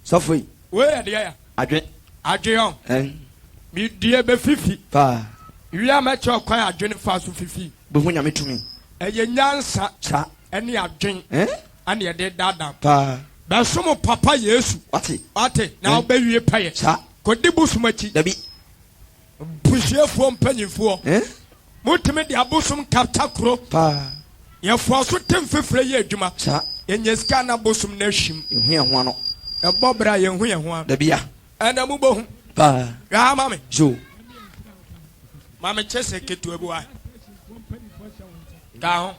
Sɔfo yi. Wei yɛ deɛ ya. Adwen. Adwen ɔn. Ɛn. Me due bɛ fifi. Paa. Wie a mɛkyerɛ ɔkwan a adwene fa so fifi. Bɛhu Nyame tumi. Ɛyɛ nyansa. Saa. Ɛne adwen. Ɛn. Ɛne yɛde daadaa. Paa. Bɛsom papa Yesu. Wate. Wate. Na wobɛwie pɛyɛ. Saa. Kɔdi bosom akyi. Dabi. Busuafoɔ mpanyinfoɔ. Ɛn. Motumi de abosom kata kuro. Paa. Yɛfoa so te mfefrɛ yɛ adwuma. Saa. Yɛnya sika na bosom no ahwim. Yɛhu yɛn ho ano. Ɛbɔ berɛ a yɛnhu yɛn ho ano. Dabi ya. Ɛnɛ mobɛhu. Paa. Hwɛ ha ma me. Zo. Ma me kyɛ sɛ ketewa bi wa. Ka ho.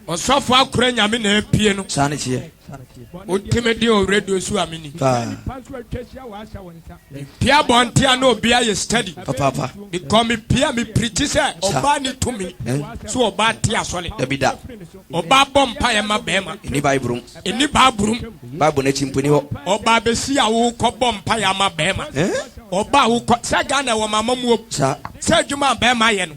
Ɔsɔfo akora Nyame na apue no. Saa ne teɛ. Wotumi de o radio so a meni. Paa. Pia bɔnte a na obi ayɛ study. Papaapa. Because me pia me pirikyi sɛ ɔbaa ne tumi. So ɔbaa te asɔre. Dabi da. Ɔbaa bɔ mpaeɛ ma bɛrima. Ɛni Bible mu. Ɛni Bible mu. Bible n'akyi mpo ni hɔ. Ɔbaa bɛsi a wokɔ bɔ mpaeɛ ama bɛrima. Ɔbaa wokɔ sɛ Ghana wɔ mama mu Saa. Sɛ adwuma a bɛrima yɛ no.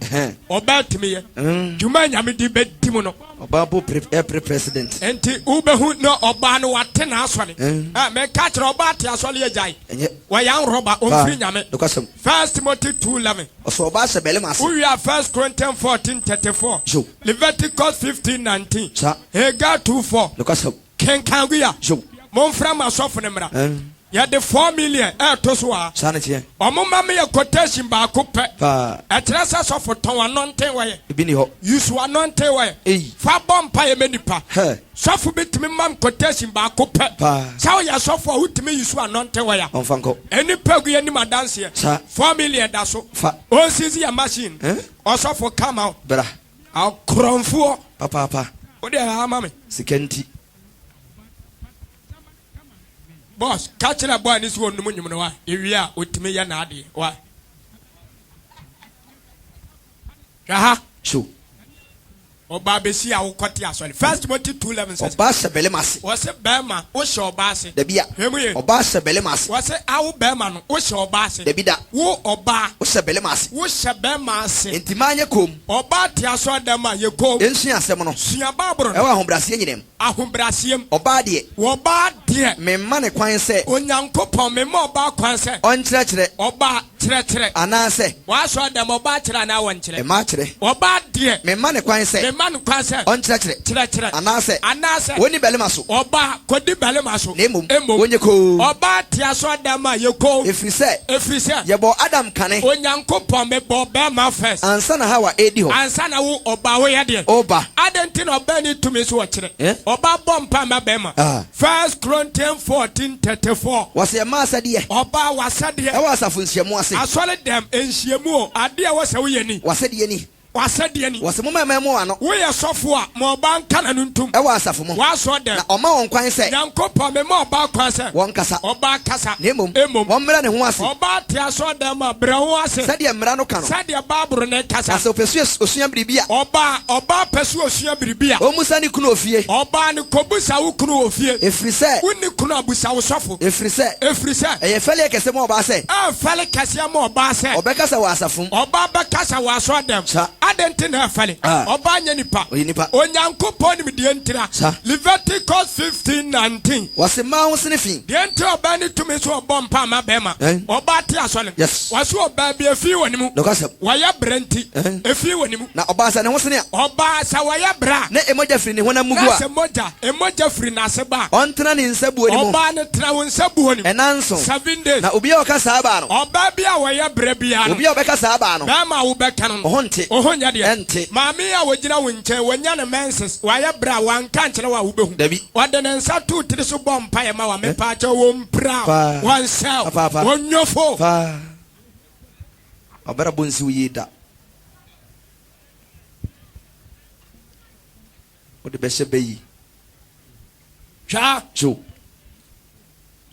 Ɔbaa tumi yɛ. Dwuma a Nyame de bɛdi mu no. Ɔbaa bo pre ɛpre president. Nti wobɛhu na ɔbaa no wate n'asɔre. Ɛ meka kyerɛ ɔbaa te asɔre agyae. Ɛnyɛ. Wɔyɛ anrɔba ɔmfiri Nyame. Nokwasɛm. First Timothy 2:11. Ɔsɛ ɔbaa hyɛ bɛrima ase. Wowie a First Corinthians 14:34. Yo. Leviticus 15:19. Saa. Haggai 2:4. Nokwasɛm. Kenkan gu ya. Yo. Momfrɛ mo asɔfo no mmra. Yɛde 4 million ɛɛto so a. Saa ne teɛ. Ɔmo ma me yɛ quotation baako pɛ. Paa. Ɛkyerɛ sɛ sɔfo tɔn anointing oil. Ebi ni hɔ. Use anointing oil. Eyi. Fa bɔ mpa yɛ mɛ nipa. Hɛ. Sɔfo bi tumi mam quotation baako pɛ. Paa. Sɛ woyɛ sɔfo a wotumi use anointing oil. Ɔmfa nkɔ. Enipa gu yɛ nim adanseɛ. Saa. 4 million da so. Fa. Onsisi yɛ machine. Ɛn. Ɔsɔfo kama o. Bra. Akorɔmfoɔ. Papaapa. O de ama me. Sika nti. Boss, ka kyerɛ boy ne sɛ ɔnum nwom no wa. Ewie a otumi yɛ n'adeɛ wa. Hwɛ ha. So. Ɔbaa bɛsi a wokɔte asɔre. First Timothy 2:11 sɛ. Ɔbaa hyɛ bɛrima ase. Wɔse bɛrima wohyɛ ɔbaa ase. Dabi a. Hwɛ mu ye. Ɔbaa hyɛ bɛrima ase. Wɔse awo bɛrima no wohyɛ ɔbaa ase. Dabi da. Wo ɔbaa. Wohyɛ bɛrima ase. Wohyɛ bɛrima ase. Nti maa nyɛ kom. Ɔbaa te asɔre dɛm a yɛ kom. Nsua asɛm no. Sua Bible no. Ɛwɔ ahobrɛaseɛ nyinam. Ahobrɛaseɛ mu. Ɔbaa deɛ. Ɔbaa deɛ. Memma ne kwan sɛ. Onyankopɔn memma ɔbaa kwan sɛ. Ɔnkyerɛkyerɛ. Ɔbaa kyerɛkyerɛ. Anaasɛ. W'asɔre dɛm ɔbaa kyerɛ anaa wɔnkyerɛ. Mmaa kyerɛ. Ɔbaa deɛ. Memma ne kwan sɛ. Memma no kwan sɛ. Ɔnkyerɛkyerɛ. Kyerɛkyerɛ. Anaasɛ. Anaasɛ. Wɔnni bɛrima so. Ɔbaa kɔdi bɛrima so. Na mmom. Mmom. Wɔnyɛ komm. Ɔbaa te asɔre dɛm a yɛ komm. Ɛfiri sɛ. Ɛfiri sɛ. Yɛbɔɔ Adam kane. Onyankopɔn mebɔɔ bɛrima first. Ansa na Hawa edi hɔ. Ansa na wo ɔbaa woyɛ deɛ. Ɔba. Adɛn nti na ɔbaa ni tumi so ɔkyerɛ. Eh? Ɔbaa bɔ mpa ma bɛrima. Ah. First Corinthians 14:34. Wɔsɛ mmaa asɛdeɛ. Ɔbaa w'asɛdeɛ. Ɛwɔ asafo nhyiamu ase. Asɔre dɛm nhyiamu o adeɛ a wɔsɛ woyɛ ni. W'asɛdeɛ ni. W'asɛdeɛ ni. Wɔsɛ mo mmarima mu ano. Woyɛ sɔfo a ma ɔbaa nka n'ano ntom. Ɛwɔ asafo mu. W'asɔre dɛm. Na ɔma wɔn kwan sɛ. Nyankopɔn mema ɔbaa kwan sɛ. Wɔn kasa. Ɔbaa kasa. Na mmom. Mmom. Wɔmmrɛ ne ho ase. Ɔbaa te asɔre dɛm a brɛ ho ase. Sɛdeɛ mmara no ka no. Sɛdeɛ Bible ne kasa. Na sɛ ɔpɛ sɛ osua biribi a. Ɔbaa pɛ sɛ osua biribi a. Ɔmmusa ne kunu wɔ fie. Ɔbaa no kɔbusa wo kunu wɔ fie. Ɛfiri sɛ. Wonni kunu a busa wo sɔfo. Ɛfiri sɛ. Ɛfiri sɛ. Ɛyɛ fɛleɛ kɛse ma ɔbaa sɛ. Ɛyɛ fɛle kɛseɛ ma ɔbaa sɛ. Ɔbɛkasa wɔ asafo mu. Ɔbaa bɛkasa wɔ asɔre dɛm. Sa. Adɛn nti na ɛfɛle? Ah. Ɔbaa nyɛ nipa. Ɔyɛ nipa. Onyankopɔn nim deɛ ntira. Sa. Leviticus 15:19. Wɔse mmaa ho sene fi. Deɛ nti ɔbaa ne tumi so ɔbɔ mpa ama bɛrima. Eh? Ɔbaa te asɔre. Yes. Wɔse ɔbaa bi efi wɔ ne mu. Nokwasɛm. Wɔyɛ brɛ nti. Eh? Efi wɔ ne mu. Na ɔbaa sɛ ne ho sene a. Ɔbaa sɛ wɔyɛ brɛ a. Na emogya firi ne honam mu gu Na a. sɛ mogya emogya firi n'ase ba a. Ɔntena ne nsa buo ne mu. Ɔbaa no tena wo nsa buo ne mu. Ɛna nson. 7 days. Na obi a ɔka saa baa no. Ɔbaa bi a wɔyɛ brɛ biara no. Obi a ɔbɛka saa baa no. Bɛrima a wobɛka no no. Ɔho nte. Ɔho nyɛ deɛ. Ɛnte. Maame yi a wɔgyina wo nkyɛn wɔnya ne menses wɔayɛ brɛ a wanka nkyerɛ wo a wobɛhu. Dabi. Ɔde ne nsa too tiri so bɔ mpaeɛ ma wa mepaakyɛ wɔmpira Paa. wɔnsɛw Papaapa. wɔnyɔfo. Paa. Ɔbɛrɛ bɔ nsi wo yie da. Wode bɛhyɛ bɛyi. Hwɛ. Kyew.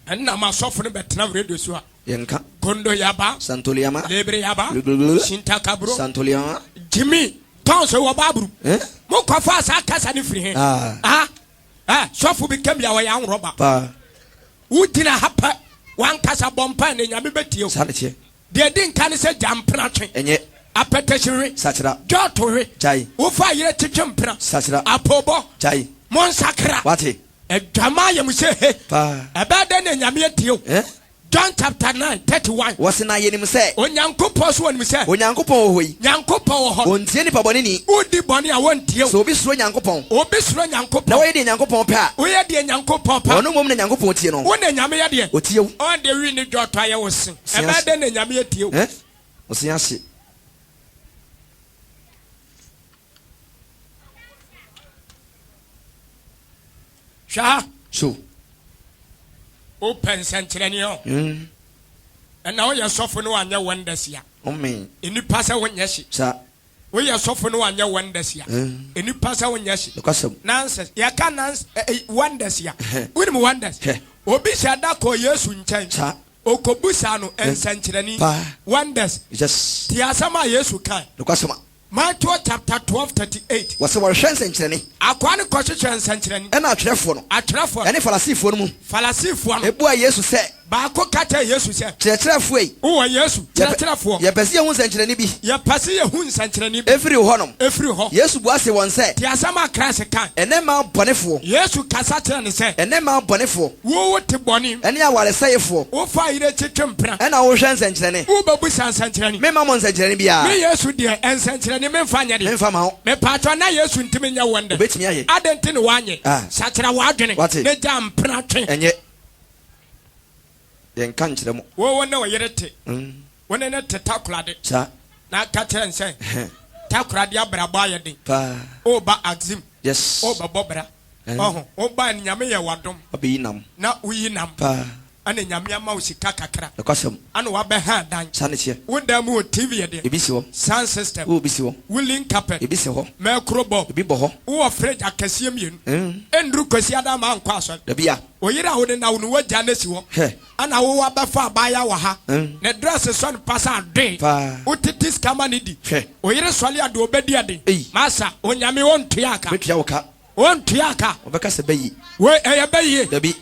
Ɛnna ma asɔfo no bɛtena radio so a. Yɛnka. Kondo yaba. Santoliama. Lebre yaba. Lulululu. Shintakabro. Santoliama. Jimmy tɔn so wɔ baaburu. Eh? Mo kɔfa saa kasa ne firi he. Ah. Ah. Eh, sɔfo bi ka bi a wɔyɛ anworɔba. Paa. Wogyina ha pɛ wankasa bɔ mpa ne Nyame bɛtie wo. Saa ne teɛ. Deɛ di nka ne sɛ gya mpena twe. Ɛnyɛ. Apɛtɛhyewe. Sakyera. Dwɔɔtowe. Gyae. Wofa yerɛ twetwe mpena. Sakyera. Apobɔ. Gyae. Monsakra. Wate. Adwaman ayɛ mo sɛ he. Paa. Ɛbɛyɛ dɛn na Nyame atie wo? Eh? John chapter 9, 31. Wɔse na yɛnim sɛ. Onyankopɔn so wɔnim sɛ. Onyankopɔn wɔ hɔ yi. Nyankopɔn wɔ hɔ. Ɔntie nipa bɔneni. Wodi bɔne a wɔntie Sɛ wo. obi suro Nyankopɔn. Obi suro Nyankopɔn. Na wɔyɛ deɛ Nyankopɔn pɛ a. Woyɛ deɛ Nyankopɔn pɛ a. Ɔno mmom na Nyankopɔn tie no. Wo na Nyame yɛ deɛ. Ɔtie wo. Ɔn deɛ wi ne dwɔtɔ ayɛ wo se. Ɔse Ɛbɛyɛ ase. dɛn na Nyame atie wo? Eh? Ɔse ase. Hwɛ ha. So. Wopɛ nsɛnkyerɛnne ɔ. Ɛna woyɛ sɔfo no wanyɛ wonders a. Ɔmee. Nnipa sɛ wonyɛ hye. Sa. Woyɛ sɔfo no wanyɛ wonders a. Nnipa sɛ wonyɛ hye. Nokwasɛm. Nonsense. Yɛka nonsense wonders a. Wonim wonders? Hwɛ. Obi hyɛ da kɔɔ Yesu nkyɛn. Sa. Okobusaa no nsɛnkyerɛnne. Paa. Wonders. Yes. Tie asɛm a Yesu kae. Nokwasɛm a. Matthew chapter 12 38. Wɔse wɔrehwɛ nsɛnkyerɛnne. Akoa no kɔhwehwɛ nsɛnkyerɛnne. Ɛna atwerɛfoɔ no. Atwerɛfoɔ no. Ɛne Farisifoɔ no mu. Farisifoɔ no. Buaa Yesu sɛ. Baako ka kyerɛɛ Yesu sɛ. Kyerɛkyerɛfoɔ ei. Wowɔ Yesu, Kyerɛkyerɛfoɔ. Yɛpɛ sɛ yɛhu nsɛnkyerɛnne bi. Yɛpɛ sɛ yɛhu nsɛnkyerɛnne bi. Ɛfiri wo hɔnom. Ɛfiri hɔ. Yesu bua see wɔn sɛ. Tie asɛm a Christ kae. Ɛnnɛ mmaa abɔnefoɔ. Yesu kasa kyerɛɛ no sɛ. Ɛnnɛ mmaa abɔnefoɔ. Wo wote bɔne. Ɛne awaresɛefoɔ. Wofa yere akyi twe mpena. Ɛna wohwɛ nsɛnkyerɛnne. Wobɛbusa nsɛnkyerɛnne. Memma mo nsɛnkyerɛnne biara. Me Yesu deɛ, nsɛnkyerɛnne memfa nyɛ deɛ. Memfa mma wo. Mepaakyɛw, na Yesu ntumi nyɛ wonders? Obetumi ayɛ. Adɛn nti na wanyɛ? Ah. Sakyera w'adwene. Wate. Na gyaa mpena twe. Ɛnyɛ. Yɛnka nkyerɛ mo. Wo wo ne wo yere te. Wo ne no te Takoradi. Saa. Na ka kyerɛ no sɛ, Ɛhɛn. Takoradi abrabɔ ayɛ den. Paa. Woreba Axim. Yes. Worebɛbɔ bra. Ɛn. Ɔho, wobae no Nyame yɛɛ wo adom. Wabɛyi nam. Na woyi nam. Paa. Ɛna Nyame ama wo sika kakra. Nokwasɛm. Ɛna wabɛha dan. Saa na ɛteɛ. Wo dan mu wɔ TV yɛ deɛ. Ebi si hɔ. Sound system. Wowɔ bi si hɔ. Woolen carpet. Ebi si hɔ. Mɛkro bulb. Ebi bɔ hɔ. Wowɔ fridge akɛseɛ mmienu. Mm. Ɛnnuru Kwasiada ma ankɔ asɔre. Dabi a. Wo yere a wode no awo no woagya no asi hɔ. Hwɛ. Ɛna wo wabɛfa abaayewa wɔ ha. Mm. Ne dress sɔ no pa sɛ adoe. Paa. Wotete sika ma no di. Hwɛ. Wo yere sɔre a deɛ ɔbɛdi ɛden. Ei. Masa, Onyame ɔntua ka. Bɛtua wo ka. Ɔntua ka. Wɔbɛka sɛ bɛyi. Wei ɛyɛ bɛyie. Dabi.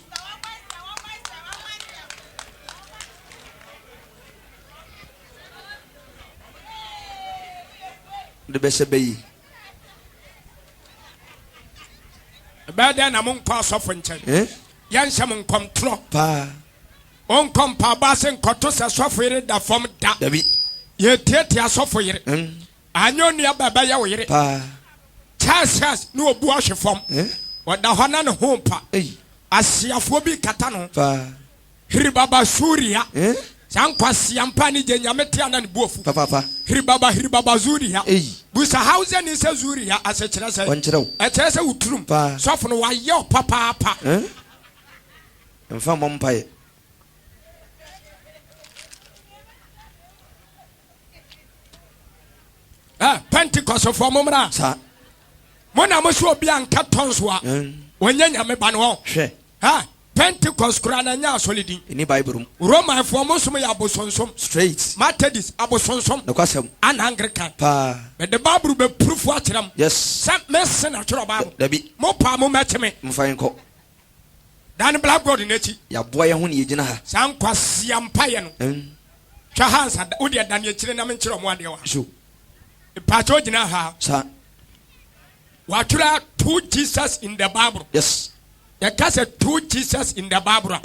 Wode bɛhyɛ bɛyi. Ɛbɛyɛ dɛn na monkɔ asɔfo nkyɛn? Eh? Yɛnhyɛ mo nkɔmtorɔ. Paa. Ɔnkɔ mpaebɔ ase nkɔto sɛ sɔfo yere da fam da. Dabi. Yɛtiatia sɔfo yere. Mm. Anyɛ onua ba ɛbɛyɛ wo yere. Paa. Charles Charles ne obu ahwe fam. Eh? Ɔda hɔ na ne ho mpa. Ei. Asiafoɔ bi kata no ho. Paa. Hiribaba Zuria. Eh? Saa nkwasea mpa ne gye Nyame te a na ne bo afu. Papaapa. Hiribaba Hiribaba Zuria. Ei. Busa Hausani sɛ Zuria ase kyerɛ sɛn? Ɔnkyerɛ wo. Ɛkyerɛ sɛ wo turum. Paa. Sɔfo no wayɛ wo papaapa. Eh? Mfa mmɔ mpaeɛ. Eh, Pentecostfoɔ mo mmra. Saa. Mo na mo so obi anka tɔn so a. Mm. Wɔnyɛ Nyame ba no hɔ. Hwɛ. Ha, Pentecost koraa na ɛnyɛ asɔre din. Ɛni Bible mu. Romanfoɔ mo som yɛ abosonsom. Straight. Methodist abosonsom. Nokwasɛm. Ana Anglican. Paa. Mede Bible bɛ proof akyerɛ mo. Yes. Sɛ me se na twerɛ Bible. Dabi. Mo paa mo mɛkye me. Mfa nkɔ. Dan blackboard n'akyi. Yɛaboa yɛn ho na yɛgyina ha. Saa nkwasea mpaeɛ no. Mm. Twa ha nsa, wo deɛ dane akyire na menkyerɛ ɔmo adeɛ wɔ ha. So. Mpakyɛ ogyina ha. Saa. Watwerɛ two Jesus in the Bible. Yes. Yɛka sɛ two Jesus in the Bible a.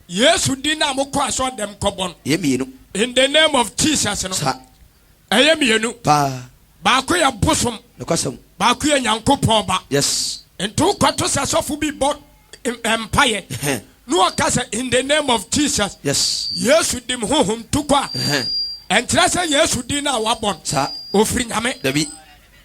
Yesu din na mokɔ asɔ dɛm kɔbɔ no. Yɛ mmienu. In the name of Jesus no. Saa. Ɛyɛ mmienu. Paa. Baako yɛ bosom. Nokwasɛm. Baako yɛ Nyankopɔn ba. Yes. Nti wokɔto sɛ sɔfo bi bɔ mpaeɛ na ɔka sɛ in the name of Jesus. Yes. Yesu dim honhom tu kɔ a. Ɛnkyerɛ sɛ Yesu din no a wabɔ no. Saa. Ofiri Nyame. Dabi.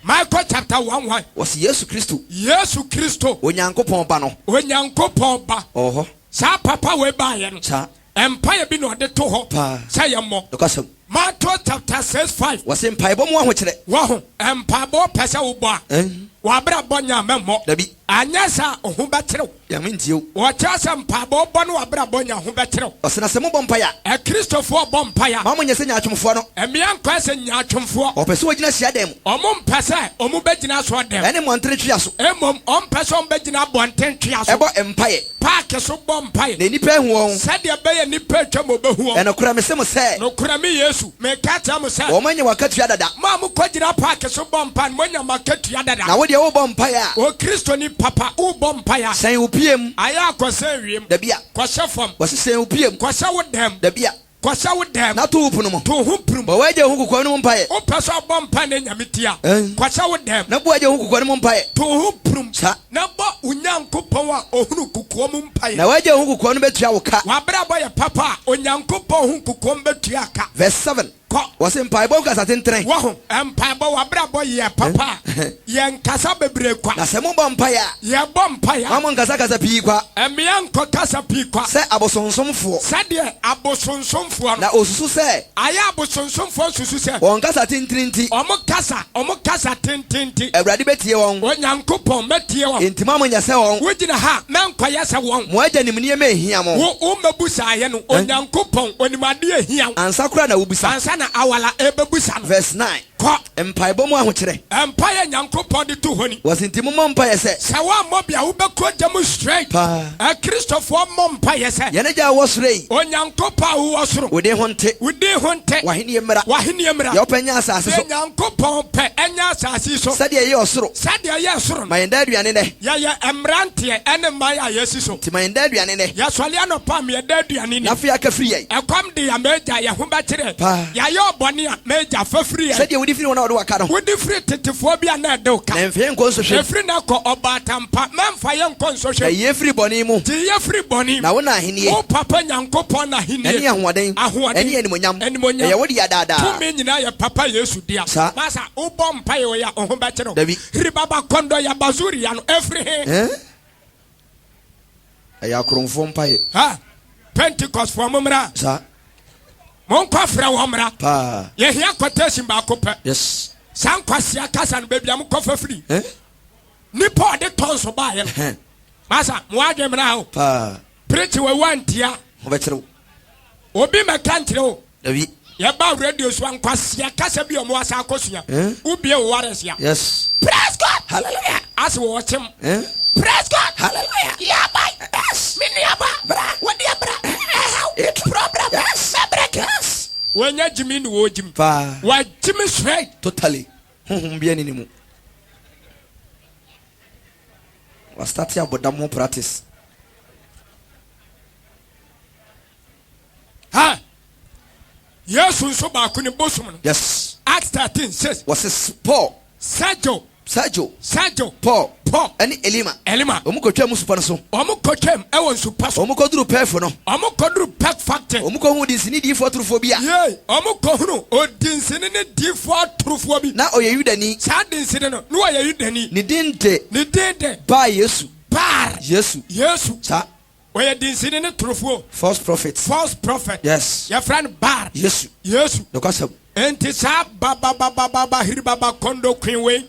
Michael chapter 1 1. Wɔsi Yesu Kristo. Yesu Kristo. Onyankopɔn ba no. Onyankopɔn ba. Ɔwɔ hɔ. Saa papa wei baayɛ no. Saa. Mpaeɛ bi na ɔde to hɔ. Paa. Sɛ yɛ mmɔ. Nokwasɛm. Matthew chapter 6 5. Wɔsi mpaebɔ mu ahokyerɛ. Wɔho mpaebɔ pɛ sɛ wobɔ a. W'abrabɔ nya mɛmmɔ. Dabi. Anyɛ saa ho bɛkyerɛw. Nyame ntie wo. Wɔkyerɛ sɛ mpaebɔ bɔ ne w'abrabɔ nya ho bɛkyerɛw. Ɔsɛ na sɛ mobɔ mpaeɛ a. Akristofoɔ bɔ mpaeɛ a. Ma mo nyɛ sɛ nyaatwomfoɔ no. Mmea nkɔɛ sɛ nyaatwomfoɔ. Wɔpɛ sɛ wɔgyina hyiadan mu. Ɔmo mpɛ sɛ ɔmo bɛgyina asɔredan mu. Ɛne mmɔntene twea so. Mmom ɔmo pɛ sɛ ɔmo bɛgyina abɔnten twea so. Ɛbɔ mpaeɛ. Paake so bɔ mpaeɛ. Na nnipa ahu wɔn. Sɛdeɛ ɛbɛyɛ nnipa atwam wɔbɛhu wɔn. Ɛnokorɛ mese mo sɛ. Nokorɛ me Yesu, meka kyerɛ mo sɛ. Wɔn anya wɔn akatua dada. Mo a mokɔgyina paake so bɔ mpaeɛ no, moanya mo akatua dada. Na wo deɛ deɛ wobɔ mpaeɛ a. Okristoni papa, wobɔ mpaeɛ a. Sɛn wo pia mu. Ayɛ a kɔsɛn wiem. Dabi a. Kɔhyɛ fam. Wɔse sɛn wo pia mu. Kɔhyɛ wo dan mu. Dabi a. Kɔhyɛ wo dan mu. Na to wo pono mu. To wo ho pirim. Bɔ w'agya ho kokoa no mu mpaeɛ. Wopɛ sɛ ɔbɔ mpaeɛ na Nyame tie a, kɔhyɛ wo dan mu. Na bɔ w'agya ho kokoa no mu mpaeɛ. To wo ho pirim. Sa. Na bɔ wo Nyankopɔn a ɔhunu kokoa mu mpaeɛ. Na w'agya ho kokoa no bɛtua wo ka. W'abrabɔ yɛ papa a, Onyankopɔn ho kokoa mu bɛtua ka. Verse 7. Kɔ. Wɔse mpaebɔ nkasa tentene. Wahu? Mpaebɔ, w'abrabɔ yɛ papa a, yɛ nkasa bebree kwa. Na sɛ mobɔ mpaeɛ a. Yɛbɔ mpaeɛ a. Mma mo nkasakasa pii kwa. Mmea nkɔkasa pii kwa. Sɛ abosonsomfoɔ. Sɛdeɛ abosonsomfoɔ no. Na wɔsusu sɛ. Ayɛ abosonsomfoɔ susu sɛ. Wɔn kasa tentene nti. Wɔn kasa, wɔn kasa tenten nti. Awurade bɛtie wɔn. Onyankopɔn bɛtie wɔn. Enti mma monyɛ sɛ wɔn. Wogyina ha a, mɛnkɔyɛ sɛ wɔn. Mo agya nim nneɛma a ɛhia mo. Wo, wommɛbusaeɛ no, Onyankopɔn, ɔnim adeɛ a ɛhia wo. Ansa koraa na wobisa. Ansa na awala ɛrebɛbusa no. Verse 9. Kɔ. Mpaebɔ mu ahokyerɛ. Mpaeɛ a Nyankopɔn de to hɔ ni. Wɔse nti mommɔ mpaeɛ sɛ. Sɛ woammɔ bi a wobɛkɔ gya mu straight. Paa. Akristofoɔ mmɔ mpaeɛ sɛ. Yɛn Agya a wowɔ soro ei. Onyankopɔn a wowɔ soro. Wo din ho nte. Wo din ho nte. W'ahennie mmra. W'ahennie mmra. Deɛ wopɛ nyɛ asase so. Deɛ Nyankopɔn pɛ nyɛ asase yi so. Sɛdeɛ ɛyɛ ɔsoro. Sɛdeɛ ɛyɛ soro no. Ma yɛn daa aduane nnɛ. Yɛyɛ mmeranteɛ ne mmaeɛ a yɛasi so. Nti ma yɛn daa aduane nnɛ. Yɛsɔre anɔpa a, ma yɛn daa aduane nni. Na afei aka firi yɛn. Ɛkɔm de yɛn a, m'Agya, yɛn ho bɛkyere yɛn. Paa. Yɛayɛ wo bɔne a, m'Agya, fa firi yɛn. Sɛdeɛ wode firi wɔn a wɔde wo aka no. Wode firi tetefoɔ bi a na ɛde wo ka. Na mfa yɛn nkɔ nsɔhwɛ mu. Ɛfiri nnɛ kɔ, ɔbaatan pa, mɛmfa yɛn nkɔ nsɔhwɛ mu. Na yi yɛn firi bɔne mu. Gye yɛn firi bɔne mu. Na wo na ahennie. Wo papa Nyankopɔn n'ahennie. Ɛne ahoɔden. Ahoɔden. Ɛne animuonyam. Animuonyam. Ɛyɛ wo dea daa daa. Tumi nyinaa yɛ papa Yesu dea. Saa. Masa, wobɔ mpaeɛ wei a, wo ho bɛkyere wo. Dabi. Ribaba kɔndɔ ya bazuri ya no, ɛfiri he? Ɛɛ? Ɛyɛ akorɔmfoɔ mpaeɛ. Ha! Pentecostfoɔ mommra. Saa. Monkɔ frɛ wɔn mmra. Paa. Yɛhia quotation baako pɛ. Yes. Saa nkwasea kasa no, baabi a mokɔfa firi. Eh? Nipa a ɔde tɔn so baeɛ no. Masa, mo adwene mmra o. Paa. Preach wɔ wantia. Wɔbɛkyerɛ wo. Obi mɛka nkyerɛ wo. Dabi. Yɛba radio so a nkwasea kasa bi a ɔmo asa akɔsua. Eh? Wobie wo warɛs a. Yes. Praise God. Hallelujah. Ase wɔ ɔkyem. Eh? Praise God. Hallelujah. Yaba. Yes. Me nuaba. Bra. Wodeɛ bra. Ɛhaw. It. Problem. Yes. Mɛbrɛk. Yes. Wɔnyɛ gyimi ne wɔgyim. Paa. Wɔagyimi straight. Totally. Honhom biara nni ne mu. Wastate abɔdam ho practice. Ha! Yesu nso baako ne bosom no. Yes. Acts 13 6. Wɔse Paul. Sergio. Sergio. Sergio. Paul. Paul. Ɛne Elima. Elima. Wɔn kɔtwaa mu supa no so. Wɔn kɔtwaam ɛwɔ nsupa so. Wɔn kɔduru Pɛfo no. Wɔn kɔduru Pɛk factory. Wɔn kɔhuu dinsini diyifoɔ atorofoɔ bi a. Yei, wɔn kɔhunu odinsini ne diyifoɔ atorofoɔ bi. Na ɔyɛ Yudani. Saa dinsini no, na ɔyɛ Yudani. Ne din de. Ne din de. Bar Yesu. Bar. Yesu. Yesu. Saa. Ɔyɛ dinsini ne torofoɔ. False prophet. False prophet. Yes. Yɛfrɛ no Baal. Yesu. Yesu. Nokwasɛm. Enti saa bababababa hiribaba kondo queen wei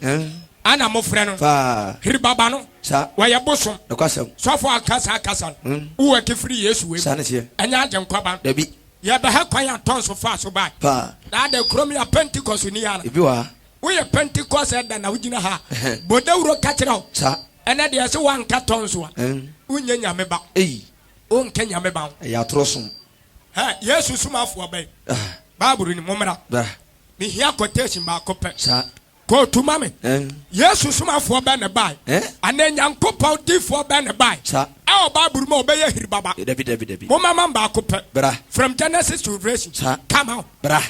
ana mofrɛ no. Paa. Hiribaba no. Saa. Wɔyɛ bosom. Nokwasɛm. Sɔfo aka saa kasa no. Wowɔ ti firi Yesu wei mu. Saa ne teɛ. Ɛnyɛ agyenkwa ba no. Dabi. Yɛbɛhɛ kwan a tɔn so faa so bae. Paa. Na adɛn kurom yi a Pentecost ni ana? Ebi wɔ ha. Woyɛ Pentecost ɛda na wogyina ha a, bɔ dawuro ka kyerɛ wo. Saa. Ɛnɛ deɛ sɛ woanka tɔn so a, wonyɛ Nyame ba. Ei. Wonka Nyame ba ho. Ɛyɛ atorɔ som. Hɛ, Yesu somafoɔ bɛn? Bible ni, mommra. Bra. Mehia quotation baako pɛ. Saa. Kootu ma me. Yesu somafoɔ bɛn na ɛbae? Anaa Nyankopɔn difoɔ bɛn na ɛbae? Saa. Ɛwɔ Bible mu a ɔbɛyɛ hiribaba. Dabi, dabi, dabi. Momma ma me baako pɛ. Bra. From Genesis to Revelation. Saa. Come out. Bra.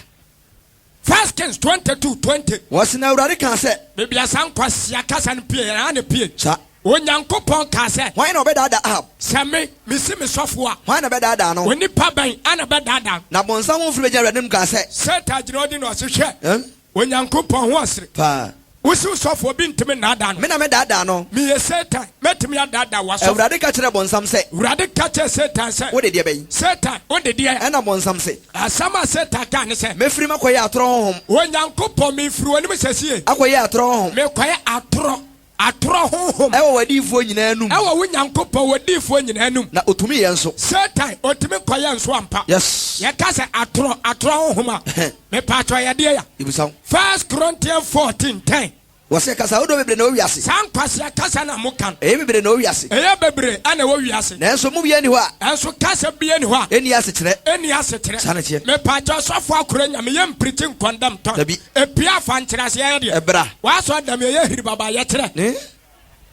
First Kings 22, 20. Wɔse na Awurade kaa sɛ. Baabi a saa nkwasea kasa no pue, ɛha na epue. Saa. Onyankopɔn kaa sɛ. Hwan na ɔbɛdaadaa Ahab? Sɛ me, mesi me sɔfoɔ a. Hwan na ɛbɛdaadaa no? Onipa bɛn na ɛbɛdaadaa no? Na bonsam ho firi bɛgyinaa Awurade anim kaa sɛ. Satan gyina hɔ di na ɔse, Hwɛ, Onyankopɔn ho ɔsere. Paa. Wo se wo sɔfoɔ bi ntumi nnaadaa no. Me na mɛdaadaa no. Meyɛ Satan, mɛtumi adaadaa w'asɔfoɔ. Awurade ka kyerɛɛ bonsam sɛ. Awurade ka kyerɛɛ Satan sɛ. Wode deɛ bɛn? Satan, wode deɛ. Ɛnna bonsam se. Asɛm a Satan kaa ne sɛ. Mɛfiri makɔyɛ atorɔ honhom. Onyankopɔn, mefiri w'anim sesie. Akɔyɛ atorɔ honhom. Mekɔyɛ atorɔ Atorɔ honhom. Ɛwɔ w'adiyifoɔ nyinaa anum. Ɛwɔ wo Nyankopɔn w'adiyifoɔ nyinaa anum. Na ɔtumi yɛ nso. Satan ɔtumi kɔyɛ nso ampa. Yes. Yɛka sɛ atorɔ, atorɔ honhom a, mepaakyɛw ɛyɛ deɛ ya? Yɛbisa wo. First Corinthians 14, 10. Wɔse kasa ahodoɔ bebree na ɛwɔ wiase. Saa nkwasea kasa no a moka no. Ɛyɛ bebree na ɛwɔ wiase. Ɛyɛ bebree na ɛwɔ wiase. Nanso mo biara nni hɔ a. Nanso kasa biara nni hɔ a. Ɛnni asekyerɛ. Ɛnni asekyerɛ. Saa na ɛteɛ. Mepaakyɛw sɔfo akora nyame yɛ mpirikyi nkɔndɛm tɔn. Dabi. Epue afa nkyerɛaseɛ yɛ deɛ. Ɛbra. W'asɔre dɛm yɛyɛ hiribaba yɛkyerɛ. Ne.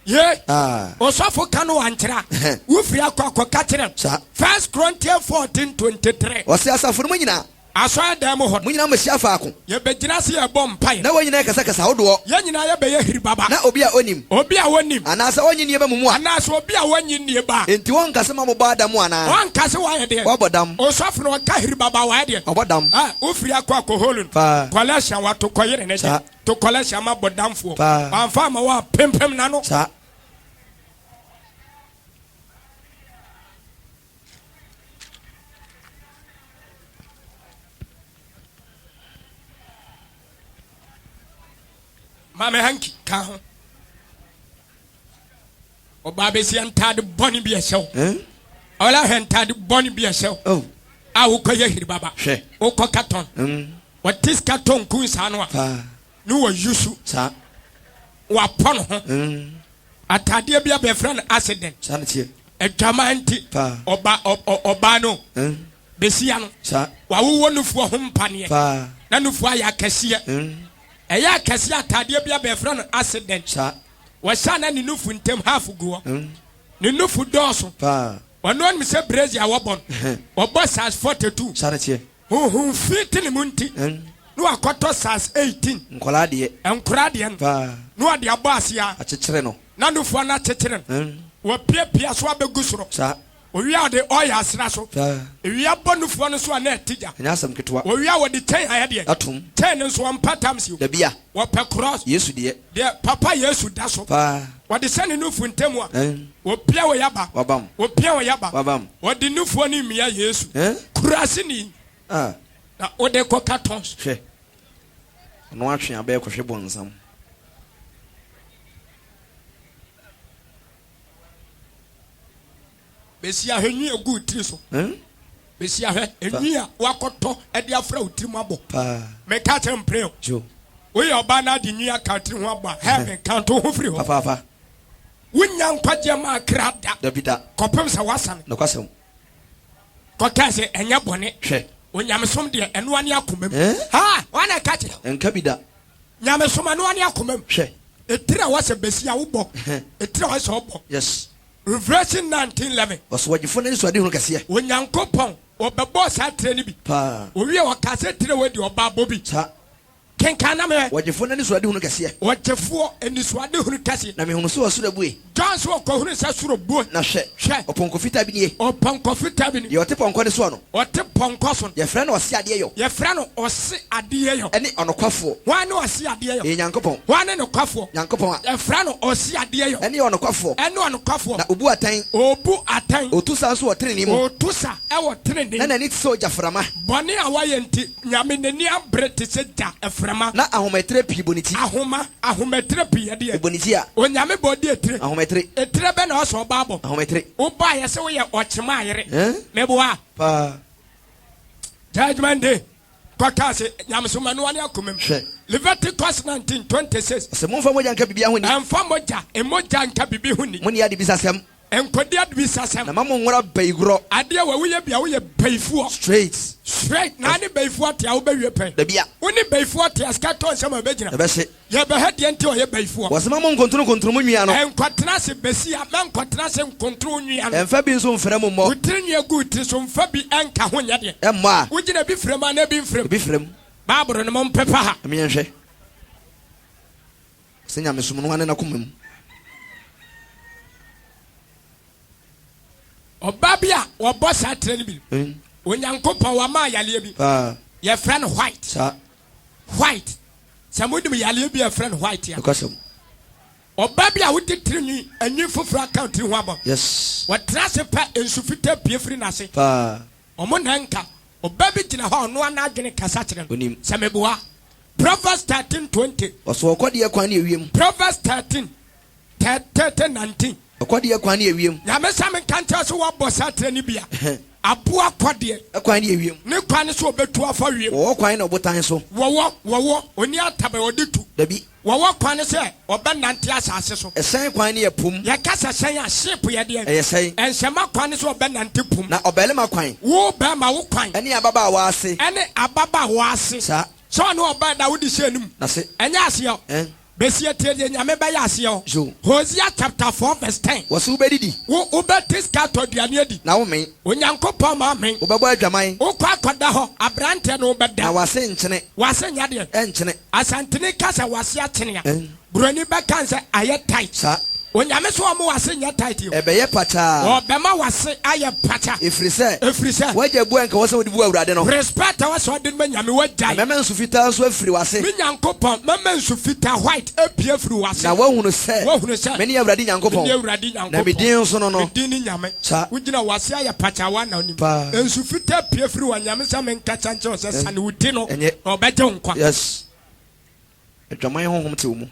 Ye. Ah. Osɔfo ka no wankyerɛ a. Wofiri akɔ akɔka kyerɛ no. Saa. First Corinthians 14 23. Ɔse asafo no mu nyinaa. Asɔredan mu hɔ no. Mo nyinaa mohyia faako. Yɛbɛgyina ase yɛrebɔ mpaeɛ. Na wɔn nyinaa rekasa kasa ahodoɔ. Yɛn nyinaa yɛbɛyɛ hiribaba. Na obi a ɔnnim. Obi a ɔnnim. Anaasɛ ɔnnye nnie ba mo mu a. Anaasɛ obi a ɔnnye nnie ba a. Enti wɔnka sɛ moabobɔ adam anaa? Wɔnka sɛ woayɛ deɛn? Woabɔ dam. Osɔfo no ɔka hiribaba a wayɛ deɛn? Wabɔ dam. Ah, wofiri akɔ akɔholu no. Paa. Kɔlɛhyen wato kɔyere ne Saa. deɛ. To kɔlɛhyen ama bɔdamfoɔ. Paa. Wamfa amma wo a, pempem n'ano. Saa. Maame hanky ka ho. Ɔbaa bɛsia ntaade bɔne bi ɛhyɛ wo. Ɔla hwɛ ntaade bɔne bi ɛhyɛ wo. Oh. A wokɔyɛ hiribaba. Hwɛ. Wokɔ katɔn. Mm. Wɔte sika tɔ nku nsaa no a. Paa. Ne wɔ yusu. Saa. Wapɔ ne ho. Mm. Ataadeɛ bi a bɛfrɛ no accident. Saa na teɛ. Adwaman nti. Paa. Ɔba ɔbaa no. Mm. Besia no. Saa. Wawowɔ nufoɔ ho mpaneɛ. Paa. Na nufoɔ ayɛ akɛseɛ. Mm. Ɛyɛ akɛseɛ ataadeɛ bi a bɛfrɛ no accident. Saa. Wɔhyɛ na ne nufu ntɛm half gu hɔ. Mm. Ne nufu dɔɔso. Paa. Ɔno anim sɛ brazier a wɔbɔ no. Wɔbɔ size 42. Saa na teɛ. Honhom fi te ne mu nti. Mm. Na wakɔtɔ size 18. Nkwadaa deɛ. Nkwadaa deɛ no. Paa. Na wɔde abɔ aseɛ a. Akyekyere no. Na nufoɔ no akyekyere no. Mm. Wɔpiapia so abɛgu soro. Saa. Owia ɔde ɔyɛ asra so. Paa. Ewia bɔ nufoɔ no so a na ɛte gya. Ɛnyɛ asɛm ketewa. Owia wɔde kyɛn ayɛ deɛ. Atom. Kyɛn no nso wɔmpa tams o. Dabi a. Wɔpɛ cross. Yesu deɛ. Deɛ papa Yesu da so. Paa. Wɔde hyɛ ne nufu ntam a. Mm. Wɔpia wɔ yaba. Wabam. Wɔpia wɔ yaba. Wabam. Wɔde nufoɔ no mia Yesu. Eh? Kuraseni. Ah. Na wode kɔ cartons. Hwɛ. Ɔno atwe abɛɛ kɔhwe bɔnsam. Bɛsi ahwɛ nwi egu wo tiri so. Hmm? Bɛsi ahwɛ enwi a wakɔtɔ de afra wo tiri mu abɔ. Paa. Meka kyerɛ mpere o. Jo. Woyɛ ɔbaa na ade nwi aka tiri ho abɔ a, heaven kanto ho firi hɔ. Papaapa. Wonya nkwagyeɛ ma akra da. Dabi da. Kɔpem sɛ woasane. Nokwasɛm. Kɔkaa sɛ ɛnyɛ bɔne. Hwɛ. Onyamesom deɛ ɛnoa ne akoma mu. Eh? Ha! Wana ɛka kyerɛ wo? Nka bi da. Nyamesom ɛnoa ne akoma mu. Hwɛ. Etiri a wɔsɛ bɛsi a wobɔ. Etiri a wɔsɛ ɔbɔ. Yes. Revelation 19:11. Ɔsɛ ɔgyefoɔ no anisoadehunu kɛseɛ. Onyankopɔn ɔbɛbɔɔ saa tire no bi. Paa. Owie ɔkaa sɛ tire wei deɛ ɔbaa bɔ bi. Saa. Kenkan na mehwɛ. Ɔgyefoɔ no anisoadehunu kɛseɛ. Ɔgyefoɔ anisoadehunu kɛseɛ. Na mehunu sɛ ɔsoro abue. John sɛ ɔkɔhunu sɛ soro bue. Na hwɛ. Hwɛ. Ɔpɔnkɔ fitaa bi nie. Ɔpɔnkɔ fitaa bi nie. Deɛ ɔte pɔnkɔ no soɔ no. Ɔte pɔnkɔ so no. Yɛfrɛ no ɔse adeɛ yɔ. Yɛfrɛ no ɔse adeɛ yɔ. Ɛne ɔnokwafoɔ. Hwan ne ɔse adeɛ yɔ? Ɛyɛ Nyankopɔn. Hwan ne nokwafoɔ? Nyankopɔn a. Yɛfrɛ no ɔse adeɛ yɔ. Ɛne ɔnokwafoɔ. Ɛne ɔnokwafoɔ. Na ɔbu atɛn. Ɔbu atɛn. Ɔtu sa nso wɔ tenenee mu. Ɔtu sa wɔ tenenee. Na n'ani te sɛ ogyaframa. Bɔne a wayɛ nti, Nyame n'ani abere te sɛ gya frama. Na ahomatire pii bɔ ne ti. Ahoma, ahomatire pii ɛdeɛ. Ɛbɔ ne ti a. Onyame bɔ ɔde etire. Ahomatire. Etire bɛ na ɔsɛ ɔbaa bɔ. Ahomatire. Wobɔ a yɛsɛ woyɛ ɔkyema yere. Eh? Meboa. Paa. Judgment day. Kɔka ase, nyamesom ɛnoa ne akoma mu. Hwɛ. Leviticus 19:26. Ɔsɛ momfa mogya nka biribiara ho nni. Ɛmfa mogya, mmogya nka biribi ho nni. Monni adebisasɛm. Nkɔdi adebisasɛm. Na ma mo nwora bayigorɔ. Adeɛ wɔ woyɛ bia woyɛ bayifoɔ. Straight. Straight. Na ne bayifoɔ te a wobɛwie pɛn. Dabi a. Wo ne bayifoɔ te a sika tɔ nsɛm a ɛbɛgyina. Ɛbɛhye. Yɛbɛhwɛ deɛ nti a ɔyɛ bayifoɔ. Wɔse ma mo nkontono nkontoro mo nwi ano. Nkɔtena ase bɛsi a ma nkɔtena ase nkontoro wo nwi ano. Ɛmfa bi nso mfra mu mmɔ. Wo tiri nwi agu wo tiri so mfa bi nka ho nyɛ deɛ. Ɛmmɔ a. Wogyina ebi frɛ mu anaa ebi mfrɛ mu. Ebi frɛ mu. Bible no mompepa ha. Ma yɛnhwɛ. Sɛ nyamesom no ane n'akoma mu. Ɔbaa bi a wɔbɔ saa tire no bi. Onyankopɔn wama ayaleɛ bi. Yɛfrɛ no white. Saa. White. Sɛ monim yaleɛ bi a yɛfrɛ no white a. Nokwasɛm. Ɔbaa bi a wode tiri nwi anwi foforɔ aka tiri ho abɔ. Yes. Wɔtena ase pɛ nsu fitaa pue firi n'ase. Paa. Wɔn na nka. Ɔbaa bi gyina hɔ a ɔno ara n'adwene kasa kyerɛ no. Onim. Sɛ meboa. Proverbs 13:20. Ɔso ɔkɔdeɛ kwan ne ewiem. Proverbs 13, 30, 19. Ɔkɔdeɛ kwan ne ewiem. Nyame sɛ menka nkyerɛ sɛ woabɔ saa tire no bi a. Aboa kɔdeɛ. Kwan ne ewiem. Ne kwan ne sɛ ɔbɛtu afa wiem. Wɔwɔ kwan ne ɔbotan so. Wɔwɔ, wɔwɔ, ɔnni ataban a ɔde tu. Dabi. Wɔwɔ kwan ne sɛ ɔbɛnante asase so. Ɛhyɛn kwan ne ɛpo mu. Yɛka sɛ hyɛn a, ship yɛ deɛn? Ɛyɛ hyɛn. Nhyɛmma kwan ne sɛ ɔbɛnante po mu. Na ɔbarima kwan. Wo barima, wo kwan. Ne ababaawa ase. Ne ababaawa ase. Saa. Sɛ ɔne ɔbaa da, wode hyɛ ne mu. N'ase. Ɛnyɛ aseɛ. Ɛn. Besia tie deɛ Nyame bɛyɛ aseɛ hɔ. Yo. Hosea chapter 4 verse 10. Wɔse wobɛdidi. Wo wobɛte sika atɔ aduane adi. Na womee. Onyankopɔn ma amen. Wobɛbɔ adwaman. Wokɔ akɔda hɔ, aberanteɛ no wobɛda. Na w'ase nkyene. W'ase nyɛ deɛ. Ɛnkyene. Asanteni ka sɛ w'ase akyene a. Ɛn. Buroni bɛka n sɛ ayɛ tight. Saa. Onyame so ɔmo w'ase nyɛ tight o. Ɛbɛyɛ pakyaa. Ɔbɛma w'ase ayɛ pakya. Ɛfiri sɛ. Ɛfiri sɛ. W'agya bu a nka ɛwɔ sɛ wode bu Awurade no. Respect a ɛwɔ sɛ ɔde ma Nyame w'agyae. Na mɛma nsu fitaa nso afiri w'ase. Me Nyankopɔn, mɛma nsu fitaa, white, apue afiri w'ase. Na woahunu sɛ. Woahunu sɛ. Mene Awurade Nyankopɔn. Mene Awurade Nyankopɔn. Na me din nso no no. Me din ne Nyame. Saa. Wogyina w'ase ayɛ pakyaa woa na wonim. Paa. Nsu fitaa pue firi wɔ Nyame sɛ menkasa nkyerɛ wo sɛ sane wo ti no. Ɛnyɛ. Na ɔbɛgye wo nkwa. Yes. Adwaman honhom te wo mu.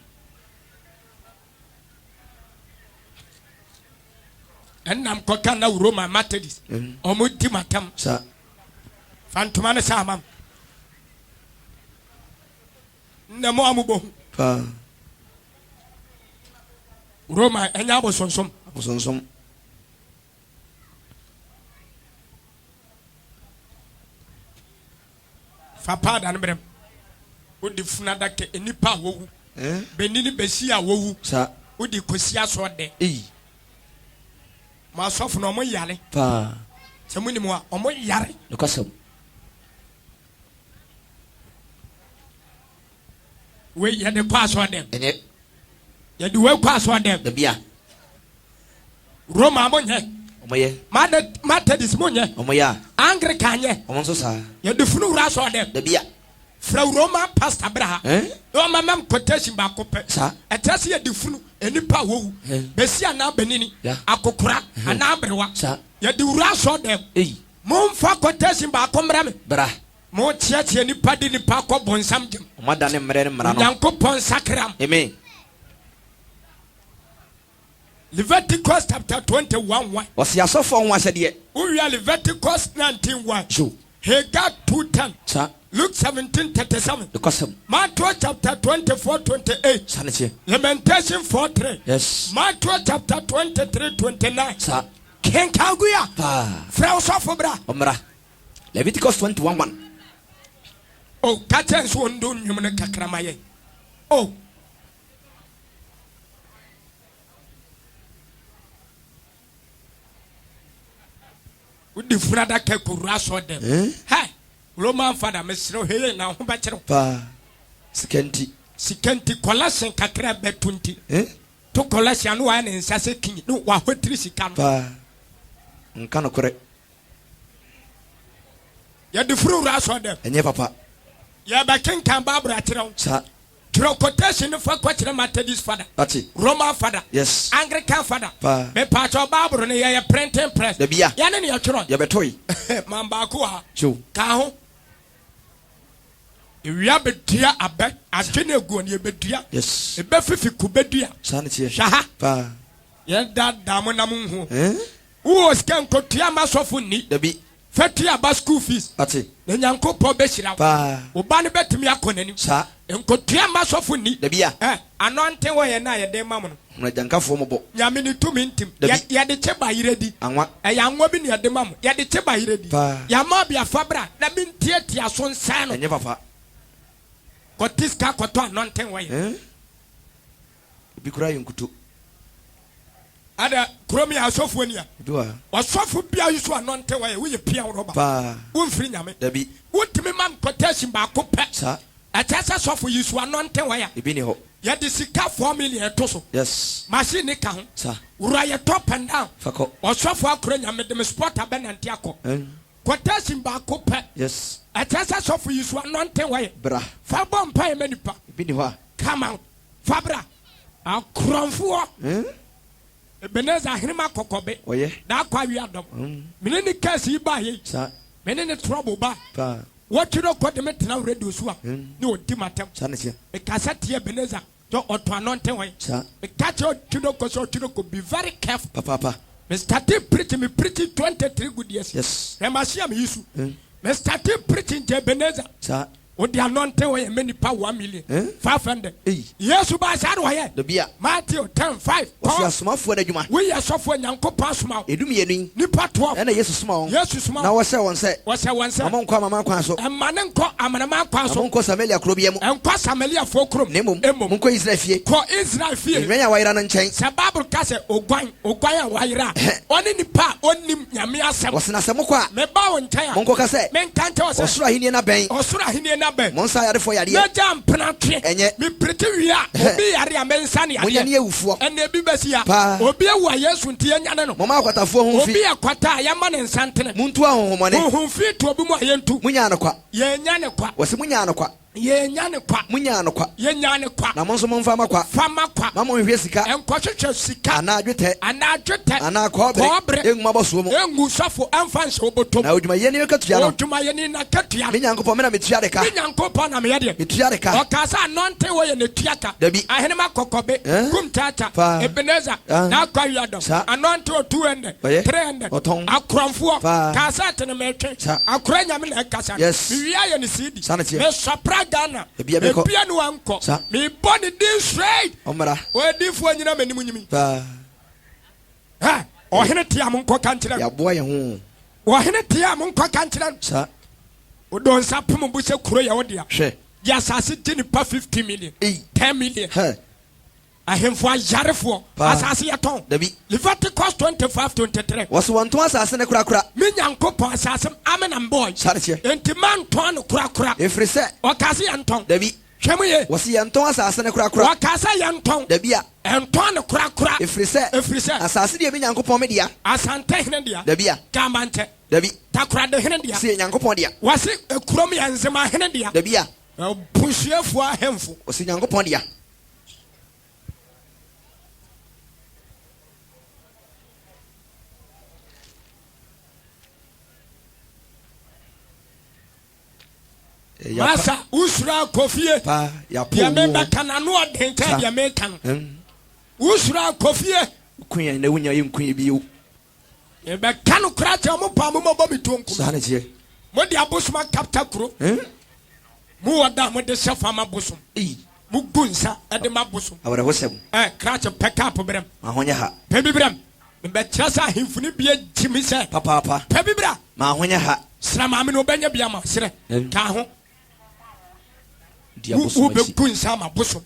Ɛnam kɔka na Roma Methodist. Ɔmo di matam. Sa. Fa ntoma no sa ama m. Nnɛ mo a mobɔ hu. Paa. Roma ɛnyɛ abosonsom. Abosonsom. Fa paada no brɛ m. Wode funu adaka nnipa a wɔwu. Bɛni ne bɛsi a wɔwu. Sa. Wode kɔsi asɔɔdɛ. Eyi. Mo asɔfo no ɔmo yare. Paa. Sɛ mo nim a ɔmo yare. Nokwasɛm. Wei yɛde kɔ asɔɔdɛm. Ɛnyɛ. Yɛde wei kɔ asɔɔdɛm. Dabi a. Roma mo nyɛ. Ɔmo yɛ. Methodist mo nyɛ. Ɔmo yɛ a. Anglican nyɛ. Ɔmo nso saa. Yɛde funu wura asɔɔdɛm. Dabi a. Frɛ Roman pastor bra ha. Eh? Na ɔma mam quotation baako pɛ. Saa. Ɛkyerɛ sɛ yɛde funu nnipa a wɔwu. Eh. Bɛsi anaa bɛnini. Ya. Akokora anaa aberewa. Saa. Yɛde wura asɔɔdɛm. Eyi. Momfa quotation baako mmrɛ me. Bra. Mokyeakyea nnipa de nnipa kɔ bonsam gyam. Ɔmo adane mmerɛ ne mmara no. Onyankopɔn nsakra m. Amen. Leviticus chapter 21 1. Ɔse asɔfoɔ ho ahyɛdeɛ. Wowia Leviticus 19 1. Yo. Haggai 2 10. Saa. Luke 17 37. Nokwasɛm. Matthew chapter 24 28. Saa ne teɛ. Lamentation 4 3. Yes. Matthew chapter 23 29. Saa. Kenkan gu ya. Paa. Frɛ wo sɔfo bra. Ɔmmra. Leviticus 21 1. O, ka kyerɛ nso wɔn do nnwom no kakra ma yɛn. O. Wode funu adaka kɔwura asɔ dɛm. Eh? Hɛ! Roman fada, mesrɛ wo, hei na wo ho bɛkyerɛ wo. Paa. Sika nti. Sika nti, kɔlɛsen kakra bɛto nti. Eh? To kɔlɛsen a na wayɛ ne nsa sɛ kinyi na wahotiri sika no. Paa. Nka nokorɛ. Yɛde funu wura asɔ dɛm. Ɛnyɛ papa. Yɛbɛkenkan Bible akyerɛ wo. Saa. Twerɛ quotation no fa kɔkyerɛ Methodist fada. Ate. Roman fada. Yes. Anglican fada. Paa. Mepaakyɛw Bible no yɛyɛ printing press. Dabi a. Yɛne ne yɛtwerɛ. Yɛbɛtoe. Man baako wɔ ha. Kyew. Ka ho. Ewia bɛdua abɛ adwene aguo no yɛbɛdua. Yes. Ɛbɛfifi kubɛdua. Saa ne teɛ. Hwɛ ha. Paa. Yɛdaadaa mo nam nhu. Eh? Wowɔ sika nkotua ma sɔfo nni. Dabi. Fa tua ba school fees. Ate. Na Nyankopɔn bɛhyira wo. Paa. Wo ba no bɛtumi akɔ n'anim. Saa. Nkotua ma sɔfo nni. Dabi a. Ɛ, anointing oil no a yɛde ma mo no. Hunu agyankafoɔ mmɔbɔ. Nyame ne tumi ntim. Dabi. Yɛ, yɛde kye ba yerɛ di. Anwa. Ɛyɛ anwa bi na yɛde ma mo. Yɛde kye ba yerɛ di. Paa. Yɛama obi afa bra na mentiatia so nsɛe no. Ɛnyɛ papa. Kɔte sika kɔtɔ anointing oil. Eh? Ebi koraa yɛ nkuto. Ada kurom yɛ asɔfoɔ ni a. Ebi wɔ ha. Ɔsɔfo bia yi so anointing oil woyɛ pia rɔba. Paa. Womfiri Nyame. Dabi. Wontumi ma quotation baako pɛ. Saa. Ɛkyɛ sɛ sɔfo yi so anointing oil. Ebi ni hɔ. Yɛde sika 4 million ɛto so. Yes. Machine ne ka ho. Saa. Wura yɛ top and down. Fa kɔ. Ɔsɔfo akora Nyame de me sport abɛnante akɔ. Eh? Quotation baako pɛ. Yes. Ɛkyɛ sɛ sɔfo yi so anointing oil. Bra. Fa bɔ mpaeɛ ma nipa. Ebi ni hɔ a. Come out. Fa bra. Akorɔmfoɔ. Eh? Ebenezer Ahenema Kɔkɔbe. Ɔyɛ. Daakɔ awi adɔm. Mene ne case yi baa yei. Saa. Mene ne trouble ba. Paa. Wɔtwerɛ kɔ de me tena radio so a. Ne ɔdi m'atɛm. Saa ne teɛ. Mekasa tie Ebenezer sɛ ɔtɔ anointing oil. Saa. Meka kyerɛ Ɔtwerɛ kɔ sɛ Ɔtwerɛ kɔ be very careful. Papaapa. Me startee preaching, me preaching 23 good years. Yes. Hwɛ machine a me use. Me startee preaching nkyɛ Ebenezer. Saa. Wode anointing oil ma nipa 1 million, 500. Ei. Yesu baa saa na ɔyɛ. Dabi a. Matthew 10, 5. Wɔsi Kɔ. asomafoɔ no adwuma. Woyɛ sɔfoɔ Nyankopɔn asoma wo. Edumienu yi. Nipa 12. Ɛna Yesu soma wɔn. Yesu soma Na wɔn. wɔhyɛɛ wɔn sɛ. Wɔhyɛ wɔn sɛ. Mma monkɔ amanaman kwan so. Mma ne nkɔ amanaman kwan Na so. monkɔ Samaria kuro biara mu. Nkɔ Samariafoɔ kurom. Na mmom, Mmom. monkɔ Israel fie. Kɔ Israel fie. Nnwan a wɔayera no nkyɛn. Sɛ Bible ka sɛ oguan, oguan a wayera a, ɔne nipa a onnim Nyame asɛm. Wɔse, na sɛ mokɔ a. Meba wo nkyɛn a. Monkɔka sɛ. Menka nkyerɛ wo sɛ. Ɔsoro ahennie no abɛn. Ɔsoro ahennie no abɛn. Monsa ayarefoɔ yareɛ. Mɛgya mpena twe. Ɛnyɛ. Mepirikyi wie a, obi yare a, mensa no yareɛ. Monyane awufoɔ. Ɛnna ebi bɛsi ha. Paa. Obi awu a, Yesu nti yɛnyane no. Momma akwatafoɔ ho mfi. Obi yɛ kwata a, yɛmma ne nsa ntene. Montu ahonhommɔne. Honhom fi to obi mu a, yɛntu. Monyaa no kwa. Yɛnnya no kwa. Wɔse, monyaa no kwa. Yɛnnya no kwa. Monyaa no kwa. Yɛnyaa no kwa. Na mo nso momfa mma kwa. Fa ma kwa. Mma monnhwehwɛ sika. Nkɔhwehwɛ sika. Anaa dwetɛ. Anaa dwetɛ. Anaa kɔbere. Kɔbere. Ngu mo abɔsoɔ mu. Ngu sɔfo ɛmfa nhyɛ wo bɔtɔ mu. Na odwumayɛni akatua no. Odwumayɛni n'akatua no. Me Nyankopɔn, me na metua de ka. Me Nyankopɔn na meyɛ deɛ. Metua de ka. Ɔkaa sɛ anointing oil na etua ka. Dabi. Ahenema Kɔkɔbe, Eh? Kum Chacha, Paa. Ebenezer, Ah. N'Akwa Wiadom, Sa. Anointing oil 200, Ɔyɛ. 300. Ɔtɔn. Akorɔmfoɔ, Paa. kaa sɛ tene metwe. Sa. Akora Nyame na ɛkasa. Yes. Mewia yɛ ne CD. Saa na ɛteɛ. Mesɔpra Ghana. Ebia mekɔ. Ebia ne wankɔ. Sa. Mebɔ ne din straight. Ɔmmra. Odiyifoɔ nyina m'anim nyimi. Paa. Hɛ! Ɔhene te a monkɔ ka nkyerɛ no. Yɛaboa yɛn ho. Ɔhene te a monkɔ ka nkyerɛ no. Sa. Wodɔ nsa pem bo sɛ kuro yɛ wo dea. Hwɛ. Gye asase gye nipa 50 million. Ei. 10 million. Hɛ! Ahemfo ayarefoɔ. Paa. Asase yɛtɔn. Dabi. Leviticus 25, 23. Wɔse wɔntɔn asase no korakora. Me Nyankopɔn asase ame na mbɔɔe. Saa na ɛteɛ. Enti mantɔn no korakora. Ɛfiri sɛ. Ɔkaa sɛ yɛntɔn. Dabi. Hwɛ mu yie. Wɔse yɛntɔn asase no korakora. Ɔkaa sɛ yɛntɔn. Dabi a. Ɛntɔn no korakora. Ɛfiri sɛ. Ɛfiri sɛ. Asase deɛ me Nyankopɔn me dea. Asante hene dea. Dabi a. Gamankyɛ. Dabi. Takoradi hene dea. Se yɛ Nyankopɔn dea. Wɔse ekurom yɛ Nzema hene dea. Dabi a. Abusuafoɔ ahemfo. Wɔse Nyankopɔn dea. Masa, wosuro akɔ fie. Deɛ mebɛka no ano ɔden kyɛn deɛ meka no. Wosuro akɔ fie. Ku yɛn na wonya yɛn nku yɛn bio. Mebɛka no koraa kyerɛ mo paa mo mɔbɔ me tuo nkum. Saa na ɛteɛ. Mode abosom akapta kuro. Mowɔ da a mode hyɛ fa ma bosom. Mogu nsa de ma bosom. Awerɛhosɛm. Ɛ krakye pɛ kaapo brɛm. Ma ho nyɛ ha. Pɛ bi brɛm. Mebɛkyerɛ sɛ ahemfo no bi agyi me sɛ. Papaapa. Pɛ bi bra. Ma ho nyɛ ha. Srɛ maame no ɔbɛnya bi ama serɛ. Ka ho. Di abosom akyi. Wobɛgu nsa ama bosom.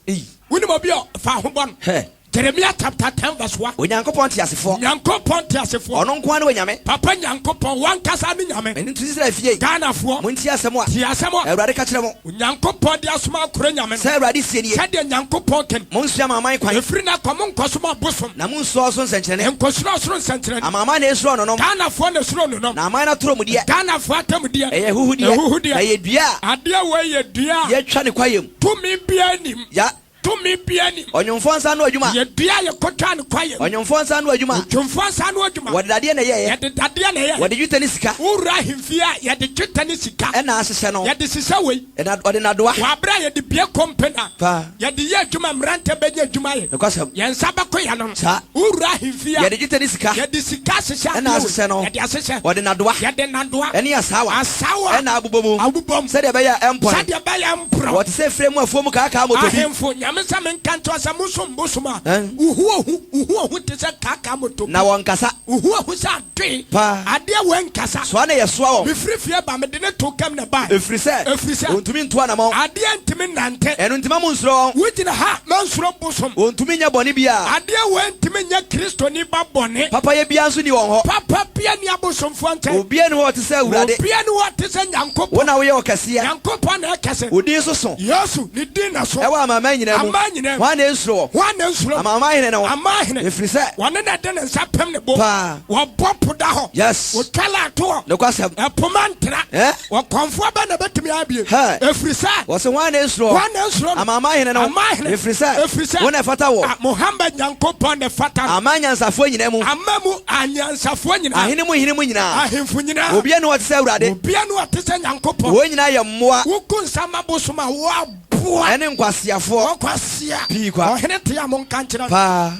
Wonim obi a fa ho bɔ no. Jeremia chapter 10 verse 1. Onyankopɔn teasefoɔ. Nyankopɔn teasefoɔ. Ɔno nko ara ne Onyame. Papa Nyankopɔn, wankasa ne Nyame. Ɛno nti Israel fie. Ghanafoɔ. Montie asɛm a. Tie asɛm a. Awurade ka kyerɛ mo. Onyankopɔn de asoma akora Nyame no. Sɛ Awurade seɛ nie. Sɛdeɛ Nyankopɔn ka ni. Monsua amanaman kwan. Ɛfiri nnɛ kɔ, monkɔsom abosom. Na monnsuro ɔsoro nsɛnkyerɛnne. Nkɔsuro ɔsoro nsɛnkyerɛnne. Amanaman na esuro ɔnonom. Ghanafoɔ na esuro ɔnonom. Na aman no atorɔmudeɛ. Ghanafoɔ atemmudeɛ. Ɛyɛ ahuhudeɛ. Ahuhudeɛ. Na ɛyɛ dua a. Adeɛ wei yɛ dua a. Yɛatwa ne kwaeɛ mu. Tumi biara nnim. Ya. Tumi biara nnim. Ɔnwomfoɔ nsa ano adwuma. Yɛ dua a yɛkɔtwaa no kwaeɛ mu. Ɔnwomfoɔ nsa ano adwuma. Odwumfoɔ nsa ano adwuma. Wɔde dadeɛ na ɛyɛeɛ. Yɛde dadeɛ na ɛyɛeɛ. Wɔde dwetɛ ne sika. Wowura ahemfie a, yɛde dwetɛ ne sika. Ɛna ahyehyɛ no. Yɛde hyehyɛ wei. Ɛna ɔde nnadewa. Wɔ aberɛ a yɛde bue kɔmpene a. Paa. Yɛde yɛ adwuma mmerantɛ bɛnya adwuma ayɛ. Nokwasɛm. Yɛn nsa bɛko yɛn ano. Saa. Wowura ahemfie a. Yɛde dwetɛ ne sika. Yɛde sika ahyehyɛ adeɛ Ɛna wei. ahyehyɛ no. Yɛde ahyehyɛ. Wɔde nnadewa. Yɛde nnadewa. Ɛne asaawa. Asaawa. Ɛna abobɔ mu. Abobɔ mu. Sɛdeɛ ɛbɛyɛ a ɛmpɔne. Sɛdeɛ ɛbɛyɛ a ɛmporɔ. Wɔte sɛ Efraim afuo mu kaakaa motobi. Ahemfo, Nyame sɛ menka nkyerɛ wo sɛ mosom bosom a, Ɛn. wo ho ohu, wo ho ohu te sɛ kaakaa motobi. Na wɔnkasa. Wo ho ohu sɛ adoe. Paa. Adeɛ wei nkasa. Soa na yɛsoa wɔn. Mefiri fie ba, mede ne too kam na ɛbae. Ɛfiri sɛ. Ɛfiri sɛ. Wɔntumi ntu anammɔn. Adeɛ ntumi nnante. Ɛno nti mma monnsuro wɔn. Wogyina ha, mansuro bosom. Wɔntumi nyɛ bɔne biara. Adeɛ wei ntumi nyɛ Kristoni ba bɔne. Papayɛ biara nso nni wɔn hɔ. Papa biara nni abosomfoɔ nkyɛn. Obiara nni hɔ a ɔte sɛ Awurade. Obiara nni hɔ a ɔte sɛ Nyankopɔn. Wo na woyɛ ɔkɛseɛ. Nyankopɔn na ɛkɛse. Wo din nso so. Yesu, ne din na so. Ɛwɔ amanaman nyinaa mu. Aman nyinaa mu. Hwan na ensuro wɔ? Hwan na ensuro? Amanaman hene ne wo. Aman hene. Ɛfiri sɛ. Wɔne na ɛde ne nsa pem ne bo. Paa. Wɔbɔ po da hɔ. Yes. Wɔtwa lato hɔ. Nokwasɛm. Ɛpo ma ntra. Eh? Ɔkɔmfoɔ bɛn na ɛbɛtumi abie? Hɛ. Ɛfiri sɛ. Wɔse hwan na ensuro? Hwan na ensuro no? Amanaman hene ne wo. Aman hene. Ɛfiri sɛ. Ɛfiri sɛ. Wo na ɛfata wɔ. Ah, Muhammad Nyankopɔn na ɛfata no. Aman nyansafoɔ nyinaa mu. Aman mu anyansafoɔ nyinaa. Ahene mu hene mu nyinaa. Ahemfo nyinaa. Obiara nni hɔ a ɔte sɛ Awurade. Obiara nni hɔ a ɔte sɛ Nyankopɔn. Wɔn nyinaa yɛ mmoa. Wogu nsa ma bosom a, woaboa. Ɛne nkwaseafoɔ. Ɔkwasea. Pii kwa. Ɔhene te a monka nkyerɛ no. Paa.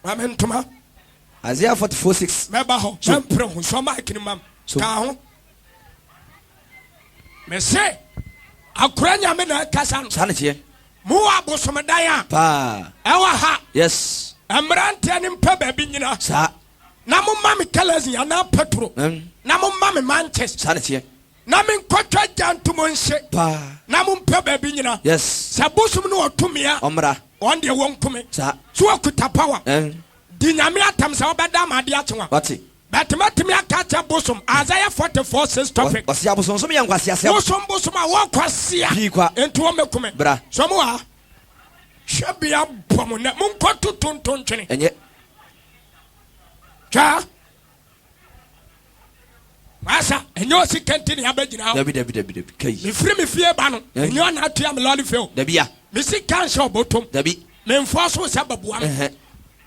Ma me ntoma. Isaiah 44 6. Mɛba hɔ. So. Mɛmpere ho. Sɔ mic no ma me. So. Ka ho. Mese, akora Nyame na ɛkasa no. Saa na ɛteɛ. Mowɔ abosomdan a. Paa. Ɛwɔ ha. Yes. Mmeranteɛ no mpɛ baabi nyina. Saa. Na momma me kerosene anaa petro. Na momma me manches. Saa na ɛteɛ. Na menkɔtwa gya nto mo nhye. Paa. Na mompɛ baabi nyina. Yes. Sɛ bosom no wɔ tumi a. Ɔmmra. Wɔn deɛ wɔnku me. Saa. So wɔkuta power. Ɛn. Di Nyame atam sɛ wobɛda ama adeɛ akye wa. Wate. But mɛtumi aka akyerɛ bosom, Isaiah 44 6 topic. Ɔse abosonsom yɛ nkwaseasɛm. Bosom bosom a wɔkwasea. Pii kwa. Nti wɔmmɛku me. Bra. So mo wɔ ha? Hwɛ bea bɔ mo nɛ. Monkɔto tonto ntwene. Ɛnyɛ. Twa. Masa, ɛnyɛ osika nti ne abɛgyina hɔ. Dabi dabi dabi dabi. Kai. Mefiri me fie ba no, ɛnyɛ ɔna atua me lɔre fɛ o. Dabi ya. Me sika nhyɛ ɔbɔtom. Dabi. Memfoɔ so sɛ bɛboa me. Ɛhɛ.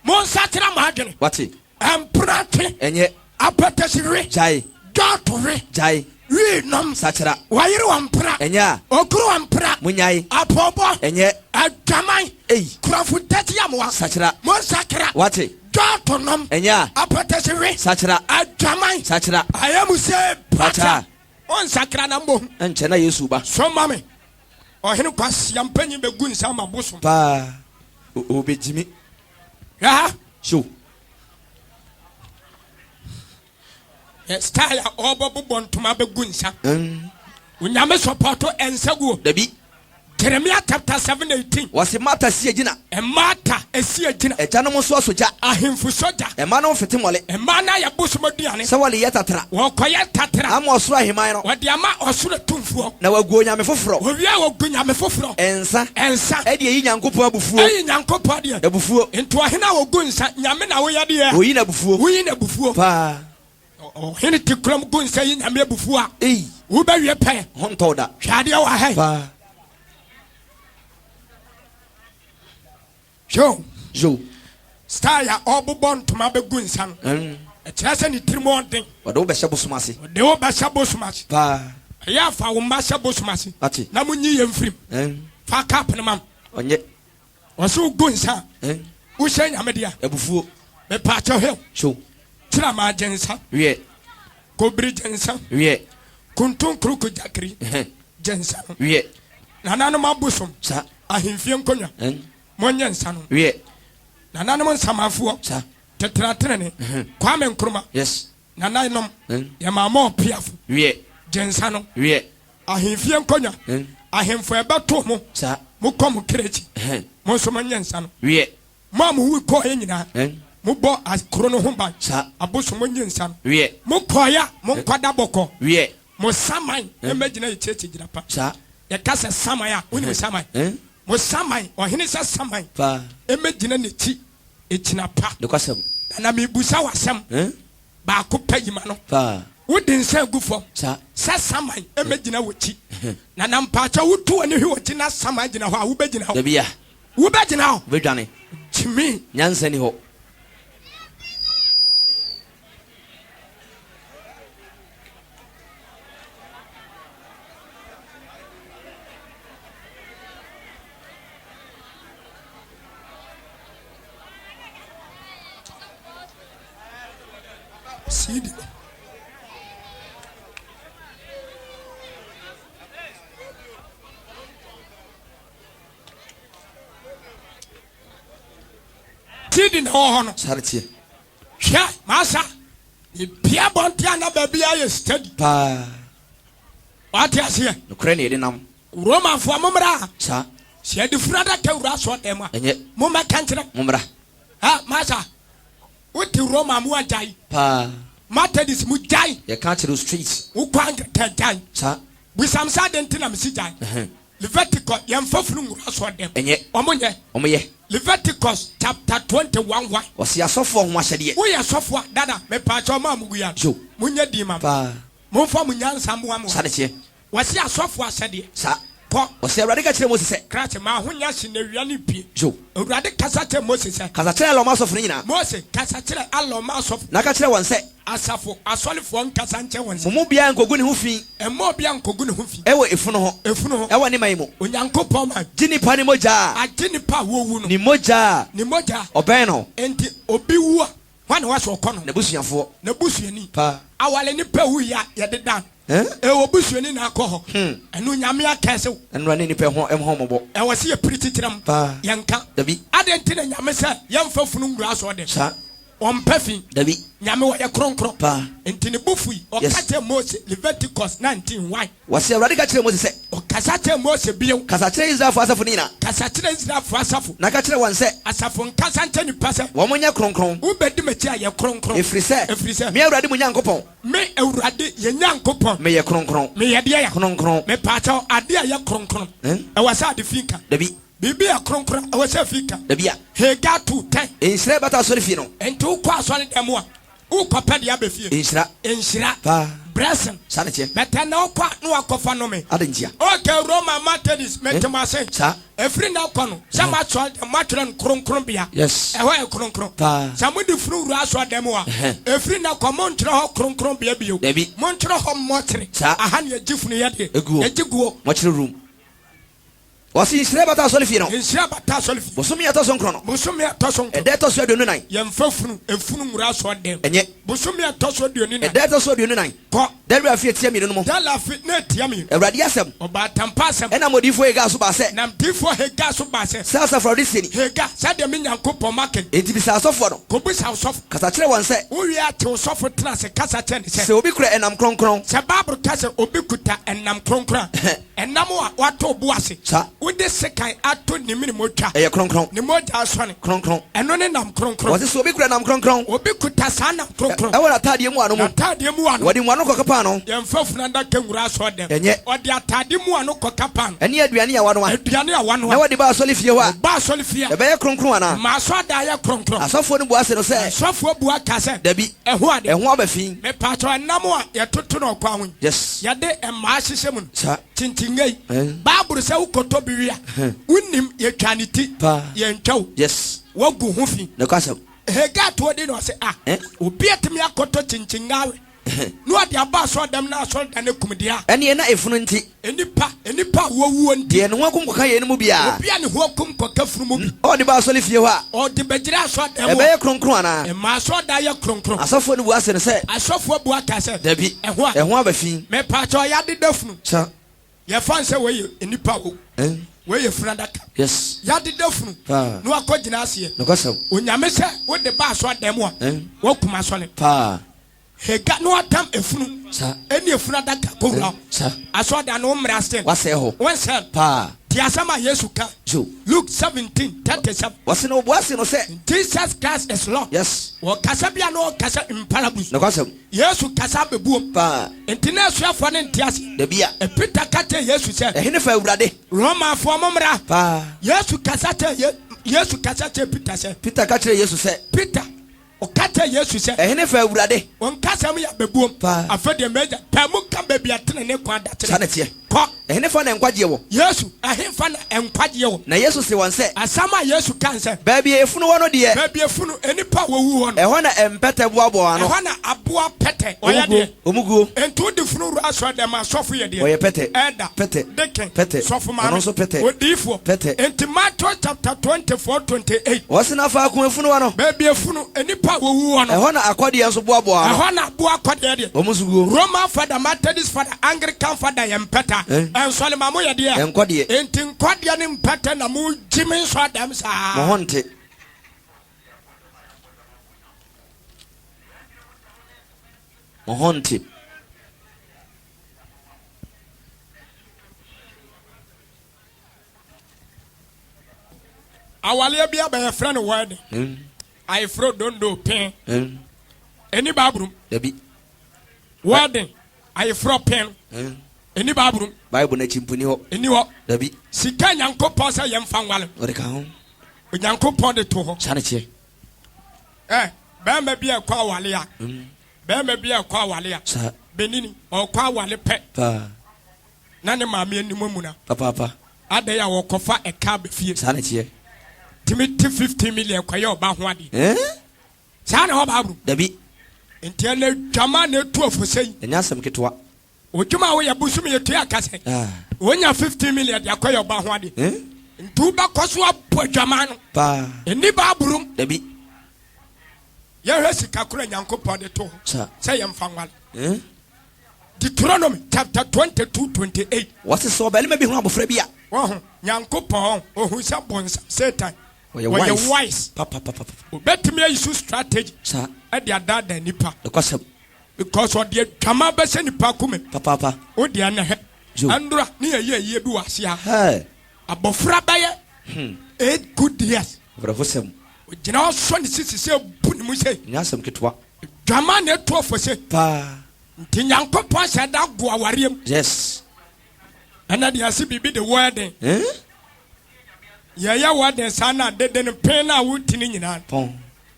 Monsakyera mo adwene. Wate. Mprate. Ɛnyɛ. Apɛtɛsiri. Gyae. Dɔɔto we. Gyae. Wii nom. Sakyera. Wɔyere wɔn mpra. Ɛnyɛ a. Okuru wɔn mpra. Monyae. Apɔbɔ. Ɛnyɛ. Adwaman. Ei. Kurɔfo tɛti amoa. Sakyera. Monsakra. Wate. Dɔɔto nom. Ɛnyɛ a. Apɛtɛsiri. Sakyera. Adwaman. Sakyera. Ayɛ mu sɛ Pata. pata. Ɔnsakra na mbɔ hu. Ɛnkyɛ na Yesu ba. Sɔma me. Ɔhene kwasia mpanyin bɛgu nsa ama bosom. Paa. Obɛgyimi. Hwɛ ha. Show. Style a ɔbɔ bobɔ ntoma bɛgu nsa. Onyame sɔpɔtɔ ɛnsa guo. Dabi. Jeremiah chapter 7 18. Wɔse Martha si agyina. Martha esi agyina. Agyanom nso aso gya. Ahemfo sogya. Ɛma no mfete mmɔle. Mmaa no ayɛ bosom aduane. Sɛ wɔde yɛ tatra. Wɔkɔyɛ tatra. Ama ɔsoro ahemman no. Wɔde ama ɔsoro tumfoɔ. Na wagu onyame foforɔ. Wɔwie a wɔgu nyame foforɔ. Nsa. Nsa. Ɛde eyi Nyankopɔn abufuo. Ɛyi Nyankopɔn deɛ. Abufuo. Nti ɔhene a wɔgu nsa, nyame na woyɛ deɛ. Oyi n'abufuo. Woyi n'abufuo. Paa. Ɔhene te kurom gu nsa yi nyame abufuo a. Ei. Wobɛwie pɛ. Ho ntɔw da. Hwɛ adeɛ wɔ ha yi. Paa. Hwɛ o. Yo. Style a ɔbobɔ ntoma bɛgu nsa no. Ɛkyerɛ sɛ ne tirim ɔden. Wɔde wo bɛhyɛ bosom ase. Wɔde wo bɛhyɛ bosom ase. Paa. Ɛyɛ afa wo mma hyɛ bosom ase. Ate. Na monyi yɛn mfirim. Fa cup no ma m. Ɔnyɛ. Ɔsɛ wogu nsa. Wohyɛ nyame dea. Abufuo. Mepaakyɛ hwɛ. Show. Kyerɛ ma agye nsa. Wiɛ. Kobiri gye nsa. Wiɛ. Kuntu nkuruku gyakiri. Gye nsa no. Wiɛ. Nananom abosom. Sa. Ahemfie nkonnwa. Monyɛ nsa no. Wiɛ. Nananom nsamafoɔ. Sa. Tetratenene. Kwame Nkrumah. Yes. Nananom. Yɛmaama ɔpiafo. Wiɛ. Gye nsa no. Wiɛ. Ahemfie nkonnwa. Ahemfo ɛbɛto mo. Sa. Mokɔ mo kra akyi. Mo nso monyɛ nsa no. Wiɛ. Mo a mo wu kɔɔeɛ nyinaa. Mobɔ kuro no ho ban. Sa. Abosom monyɛ nsa no. Wiɛ. Mokɔɔeɛ a monkɔda bɔkɔ. Wiɛ. Mo saman mmɛgyina yɛ kyerɛkyerɛ gyina pa. Sa. Yɛka sɛ saman a wonim saman. Mo saman ɔhene sɛ saman. Paa. Mmɛgyina n'akyi ɛgyina pa. Nokwasɛm. Na mebusa w'asɛm. Baako pɛ yima no. Paa. Wode nsa agu fam. Sa. Sɛ saman mmɛgyina w'akyi. Na na mpaakyɛ wotu w'ani hwɛ w'akyi na saman gyina hɔ a wobɛgyina hɔ. Dabi ya. Wobɛgyina hɔ. Wobɛdwane. Gyimi. Nyansa ni hɔ. Sidi. Tidi na ɛwɔ hɔ no. Sáré tiɛ. Hwɛ masa ebia bɔnten a na baabi ayɛ steady. Paa. Wate aseɛ. Nokorɛ na yɛde nam. Romanfoɔ mommra. Saa. Sɛ yɛde funu adaka wura asɔ dɛm a. Ɛnyɛ. Mommɛka nkyerɛ. Mommra. Ha masa wote Roma mu agyae. Paa. Methodist mu gyae. Yɛka kyerɛ street. Wokɔ Anglican gyae. Saa. Busam sɛ ade nti na mesi gyae. Leviticus yɛmfa funu nwura asɔ dɛm. Ɛnyɛ. Ɔmo nyɛ. Ɔmo yɛ. Leviticus chapter 21 1. Ɔsi asɔfoɔ ho ahyɛdeɛ. Woyɛ sɔfoɔ a dada mepaakyɛ ɔmo a mo gu ya. Yo. Monyɛ di ma. Paa. Momfa mo nyansa mmoa mo. Sáré tiɛ. Wɔsi asɔfoɔ ahyɛdeɛ. Saa. Kɔ. Ɔsi Awurade ka kyerɛ Mose sɛ. Krakye maa ho nya si na wia ne pie. Yo. Awurade kasa kyerɛ Mose sɛ. Kasa kyerɛ alɔma asɔfo no nyinaa. Mose kasa kyerɛ alɔma asɔfo. Na ka kyerɛ wɔn sɛ. Asafo asɔrefoɔ nkasa nkyerɛ wɔn sɛ. Mo mu biara nkogu ne ho fi. Ɛmma obiara nkogu ne ho fi. Ɛwɔ efunu ho. Efunu ho. Ɛwɔ ne man mu. Onyankopɔn man. Gye nipa ne mogya. Agye nipa a wowu no. Ne mogya. Ne mogya. Ɔbɛn no. Enti obi wu a. Hwan na wɔsɛ ɔkɔ no? N'abusuafoɔ. N'abusuani. Paa. Awale nipa wu ya yɛde dan. Eh? Ɛwɔ busuani na akɔ hɔ. Ɛno Nyame akɛse wo. Ɛnora ne nipa ɛho ɛho mmɔbɔ. Ɛwɔ sɛ yɛpiri kyekyerɛ mu. Paa. Yɛnka. Dabi. Adɛn nti na Nyame sɛ yɛmfa funu nwura asɔɔ dɛm? Saa. Ɔmpɛ fi. Dabi. Nyame ɔyɛ kronkron. Paa. Nti ne bo fui. Ɔka Yes. kyerɛɛ Mose, Leviticus 19, 1. Wɔse Awurade ka kyerɛɛ Mose sɛ. Ɔkasa kyerɛɛ Mose bio. Kasa kyerɛ Israelfoɔ asafo no nyinaa. Kasa kyerɛ Israelfoɔ asafo. Na ka kyerɛ wɔn sɛ. Asafo nkasa nkyerɛ nnipa sɛ. Wɔnyɛ kronkron. Wobɛdi m'akyi a, yɛ kronkron. Ɛfiri sɛ. Ɛfiri sɛ. Me Awurade mo Nyankopɔn. Me Awurade yɛn Nyankopɔn. Meyɛ kronkron. Meyɛ deɛ ya? Kronkron. Mepaakyɛw, adeɛ a ɛyɛ kronkron, ɛwɔ sɛ ade fi ka? Dabi. Biribi yɛ kronkron a, ɛwɔ sɛ fi ka? Dabi a. Hagar 2:10. Nhyira ɛbata asɔrefie no. Enti wokɔ asɔredan mu a, wokɔpɛ deɛ aba fie. Nhyira. Nhyira. Paa. Blessing. Saa na ɛteɛ. But ɛnnɛ wokɔ a, na wakɔfa nnome. Adɛn ntia? Okay, Roman Methodist, mete mo ase. Saa. Ɛfiri nnɛ kɔ no, sɛ mo asɔredan, moatwerɛ no kronkronbea. Yes. Ɛhɔ yɛ kronkron. Paa. Sɛ mode funu wura asɔredan mu a, ɛfiri nnɛ kɔ, montwerɛ hɔ kronkronbea bio. Dabi. Montwerɛ hɔ mmɔkyere. Saa. Aha na yɛgye funu yɛ deɛ. Eguo. Yɛgye guo. Mɔkyere room. Wɔse nhyira bata asɔrefie no. Nhyira bata asɔrefie. Bosome a ɛtɔ so nkron no. Bosome a ɛtɔ so nkron. Ɛda a ɛtɔ so 24. Yɛmfa funu, efunu nwura asɔredan. Ɛnyɛ. Bosome a ɛtɔ so 24. Ɛda a ɛtɔ so 24. Kɔ. Dawuro afe a ɛtia mmienu no mu. Dawuro afe na ɛtia mmienu. Awurade asɛm. Ɔbaatampa asɛm. Ɛnam odiyifoɔ Hagai so baa sɛ. Nam diyifoɔ Hagai so baa sɛ. Sɛ Asafo Awurade seɛ ni. Hagai, sɛdeɛ me Nyankopɔn maka ni. Enti bisa asɔfoɔ no. Kɔbisa ɔsɔfo. Kasa kyerɛ wɔn sɛ. Wowie a, te ɔsɔfo tena ase kasa kyerɛ no sɛ. Sɛ obi kura ɛnam kronkron. Sɛ Bible ka sɛ obi kuta ɛnam kronkron a. Ɛnam a wɔato bo ase. Sa. Wode sekan ato ne mene mu twa. Ɛyɛ kronkron. Ne mogya asɔne. Kronkron. Ɛno ne nam kronkron. Wɔse sɛ obi kura nam kronkron. Obi kuta saa nam kronkron. Ɛwɔ n'ataadeɛ mmuano mu. N'ataadeɛ mmuano. Wɔde mmuano kɔka paanoo. Yɛmfa funu adaka nwura asɔɔdɛm. Ɛnyɛ. Ɔde ataade mmuano kɔka paanoo. Ɛne aduane a wɔanoa. Aduane a wɔanoa. Na wɔde ba asɔrefie hɔ a. Wɔba asɔrefie a. Ɛbɛyɛ kronkron anaa? Ma asɔredan ayɛ kronkron. Asɔfoɔ no bua se no sɛ. Asɔfoɔ bua ka sɛ. Dabi. Ɛho ade. Ɛho aba fi. Mepaakyɛw, ɛnam a yɛtoto no ɔkwan ho yi. Yes. Yɛde mmaa hyehyɛ mu no. Sa. Kyinkyinnye yi. Eh. Bible sɛ wokɔtɔ bi we a, wonnim yɛtwa ne ti. Paa. Yɛntwa o. Yes. Woagu ho fi. Nokwasɛm. Hagar toɔ di na ɔse, ah, Eh. obi atumi akɔtɔ kyinkyinnye awe na ɔde aba asɔredan mu na asɔredan no akum deɛ a. Ɛnneɛ na efunu nti. Nnipa, nnipa a wɔwuo nti. Deɛ ne ho akum kɔka yei no mu biara. Obi a ne ho akum kɔka funu mu bi. Ɔde ba asɔrefie hɔ a. Ɔde bɛgyina asɔredan mu a. Ɛbɛyɛ kronkron anaa? Ɛma asɔredan yɛ kronkron. Asɔfoɔ no bua se no sɛ. Asɔfoɔ bua kaa sɛ. Dabi, Ɛho a. ɛho aba fi. Mepaakyɛw, yɛadeda funu. Sa. Yɛfa no sɛ wei yɛ nnipa o. Ɛn. Wei yɛ funu adaka. Yes. Yɛadeda funu. Paa. Na wakɔgyina aseɛ. Nokwasɛm. Onyame sɛ wode ba asɔredan mu a. Ɛn. Woakum asɔre. Paa. Hega na watam efunu Sa. ɛne efunu adaka kɔwura hɔ. Sa. Asɔredan no wo mmara still. Wasɛe hɔ. Wonsɛe no. Paa. Tie asɛm a Yesu ka. So. Luke 17, 37. Wɔse na wɔbua se no sɛ. Jesus Christ is Lord. Yes. Wɔkasa bi a na ɔkasa in parables. Nokwasɛm. Yesu kasa abɛbuom. Paa. Nti na asuafoɔ no nte ase. Dabi a. Peter ka kyerɛɛ Yesu sɛ. Ɛhene fa Awurade? Romafoɔ mommra. Paa. Yesu kasa kyerɛɛ Ye, Yesu kasa kyerɛɛ Peter sɛ. Peter ka kyerɛɛ Yesu sɛ. Peter. Ɔka kyerɛɛ Yesu sɛ. Ɛhene fa Awurade? Wo nkasɛm yɛ abɛbuom. Paa. Afei deɛ m'agya, pae mu ka baabi a tenenee kwan da kyerɛ. Saa na ɛteɛ. Kɔ. Ɛhenefa na nkwagyeɛ wɔ? Yesu, ɛhefa na nkwagyeɛ wɔ? Na Yesu see wɔn sɛ. Asɛm a Yesu kae sɛ. Baabi a efunu wɔ no deɛ. Baabi a efunu, nnipa a wɔwu hɔ no. Ɛhɔ na mpɛtɛ boaboa ano. Ɛhɔ na aboa pɛtɛ, ɔyɛ deɛ. Wɔn guo. Enti wode funu wura asɔredan mu a, asɔfo yɛ deɛ. Wɔyɛ pɛtɛ. Elder. Pɛtɛ. Deacon. Pɛtɛ. Sɔfo maame. Ɔno nso pɛtɛ. Odiyifoɔ. Pɛtɛ. Enti Matthew chapter 24, 28. Wɔse na faako a efunu wɔ no. Baabi a efunu, nnipa a wɔwu hɔ no. Ɛhɔ na akɔdeɛ nso boaboa ano. Ɛhɔ na aboa akɔdeɛ deɛ. Wɔn nso guo. Roman father, Methodist father, Anglican father yɛ mpɛtɛ. Eh. Nsɔre ma mo yɛ deɛ. Nkɔdeɛ. Enti nkɔdeɛ ne mpɛtɛ na mo gye me nsɔre dɛm saa. Mo ho nte. Mo ho nte. Awaleɛ bi aba yɛfrɛ no wedding. Ayeforo dondo pen. Ɛni Bible mu. Dabi. Wedding ayeforo pen. Ɛni Bible mu. Bible n'akyi mpo ni hɔ. Ɛni hɔ. Dabi. Sika Nyankopɔn sɛ yɛmfa nwale. Ɔde ka ho. Onyankopɔn de to hɔ. Saa ne teɛ. Ɛ bɛrima bi a ɛkɔ awale a. Bɛrima bi a ɛkɔ awale a. Saa. Benini ɔkɔ awale pɛ. Paa. Na ne maame anim amuna. Papaapa. Adɛn a wɔkɔfa ɛka aba fie. Saa na ɛteɛ. Tumi te 15 million kɔyɛ ɔba ho adeɛ. Eh? Saa na ɛwɔ Bible mu. Dabi. Nti ɛnɛ dwama na etu afosɛ yi. Ɛnyɛ asɛm ketewa. Odwuma a woyɛ bosom yɛ tua ka sɛ. Ah. Wonya 15 million de akɔyɛ ɔba ho adeɛ. Eh? Nti wobɛkɔ so abɔ dwama no. Paa. Ɛnni Bible mu. Dabi. Yɛhwɛ sika koro a Nyankopɔn de to hɔ sɛ yɛmfa nware. Deuteronomy chapter 22 28. Wɔse sɛ ɔbarima bi hunu abɔfra bi a. Wahu, Nyankopɔn, ohu sɛ bonsam, Satan, ɔyɛ wise. Papapapapa. Obetumi ayi so strategy. Saa. Ɛde adaadaa nipa. Nokwasɛm. Because ɔde adwama bɛhyɛ nipa akoma mu. Papaapa. Wo deɛ na hwɛ. Yo. Ɛndora ne yɛyɛ ayie bi wɔ ase ha. Hɛɛ. Abɔfra bɛyɛ 8 good years. Awerɛhosɛm. Ogyina hɔ sɔ ne sisi sɛ bu ne mu sei. Nyɛ asɛm ketewa. Dwama na etu ɔfo se. Paa. Nti Nyankopɔn hyɛ da gu awareɛ mu. Yes. Ɛna deɛ ase biribi de wedding. Eh? Yɛyɛ wedding saa na dede no pen no a woti no nyinaa no. Pɔn.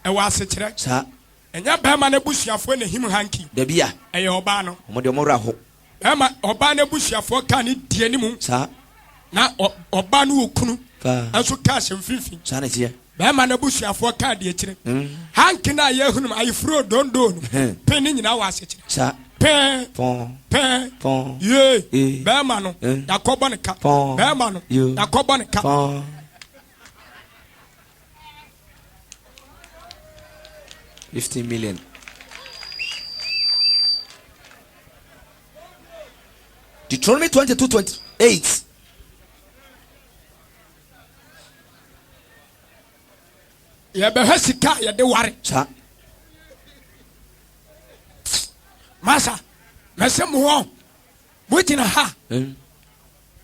Ɛwɔ asekyerɛ. Saa. Ɛnyɛ bɛrima no abusuafoɔ na ehim hanky. Dabi a. Ɛyɛ ɔbaa no. Wɔn deɛ wɔn werɛ aho. Bɛrima, ɔbaa no abusuafoɔ kaa no di anim. Saa. Na ɔ, ɔbaa no wɔ kunu. Paa. Nso kaa hyɛ mfimfini. Saa na ɛteɛ. Bɛrima no abusuafoɔ kaa di akyire. Mm. Hanky no a yɛhunu mu, ayeforo dondoo no, Hɛn. pen no nyinaa wɔ asekyerɛ. Saa. Pɛn. Pɔn. Pɛn. Pɔn. Yee. Ee. Bɛrima no, Mm. yɛakɔbɔ ne ka. Pɔn. Bɛrima no, Yoo. yɛakɔbɔ ne ka. Pɔn. 15 million. Deuteronomy 22:28. Yɛbɛhwɛ sika a yɛde ware. Saa. Masa, mɛsɛ mo wɔn, mogyina ha.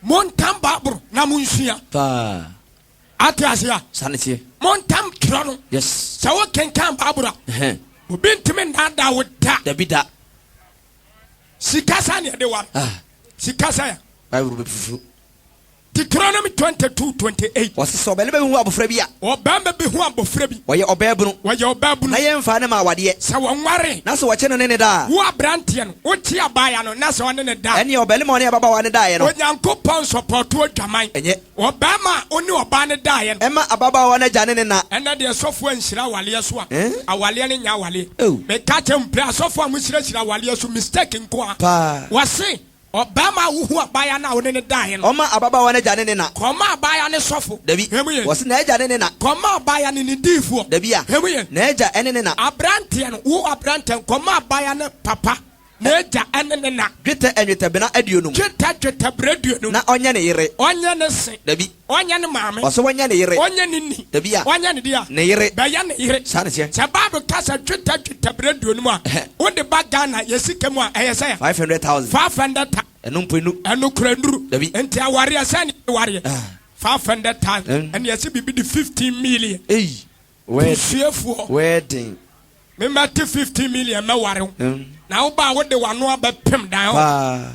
Montam Bible na monsua. Paa. Ate ase a? Saa ne teɛ. Montam twerɛ no. Yes. Sɛ wokenkan Bible a, Ɛhɛn. obi ntumi nnaadaa wo da. Dabi da. Sika sa ne yɛde ware. Ah. Sika sa ya. Bible bɛ fufu. Deuteronomy 22:28. Wɔse sɛ ɔbarima bi hu abɔfra bi a. Ɔbarima bi hu abɔfra bi. Ɔyɛ ɔbaabunu. Ɔyɛ ɔbaabunu. Na yɛmfaa no mmaa awadeɛ. Sɛ wɔnwaree. Na sɛ wɔkye no ne no da a. Wo aberanteɛ no, wokye abaayewa no na sɛ ɔne no da a. Ɛnneɛ ɔbarima a ɔne ababaawa no daeɛ no. Onyankopɔn nsɔpɔɔto adwaman. Ɛnyɛ. Ɔbarima a ɔne ɔbaa no daeɛ no. Ɛmma ababaawa no agya ne ne na. Ɛnnɛ deɛ sɔfoɔ anhyira awaleɛ so a, awaleɛ no nyɛ awaleɛ. Ew. Meka kyerɛ mo pɛ, asɔfoɔ a mohyirahyira awaleɛ so, mistake nko ara. Paa. Wɔse Ɔbarima a wohu abaayewa no a wo ne no daeɛ no. Ɔmma ababaawa no agya ne ne na. Kɔma abaayewa no sɔfo. Dabi. Hwɛ mu yie. Wɔse n'agya ne ne na. Kɔma abaayewa no ne diifoɔ. Dabi a. Hwɛ mu yie. N'agya ne ne na. Aberanteɛ no, wo aberanteɛ no, kɔma abaayewa no papa, n'agya ne ne na. Dwetɛ nnwetɛbena 50. Dwetɛ dwetɛbena 50. Na ɔnyɛ ne yere. Ɔnyɛ ne se. Dabi. Ɔnyɛ ne maame. Ɔse ɔnyɛ ne yere. Ɔnyɛ ne ni. Dabi a. Ɔnyɛ ne dea. Ne yere. Bɛyɛ ne yere. Saa na ɛteɛ. Sɛ Bible ka sɛ dwetɛ dwetɛbena 50 a, wode ba Ghana yɛ sika mu a, ɛyɛ sɛn? 500,000. 500,000. Ɛno mpo enu. Ɛno kura nnuru. Dabi. Nti awareɛ sɛn na yɛde wareɛ? Ah. 500,000. Ɛna yɛse biribi de 15 million. Ei. Busuafoɔ. Wedding. Me mɛte 15 million mɛware wo. Na wo ba a wode w'ano abɛpem dan hɔ. Paa.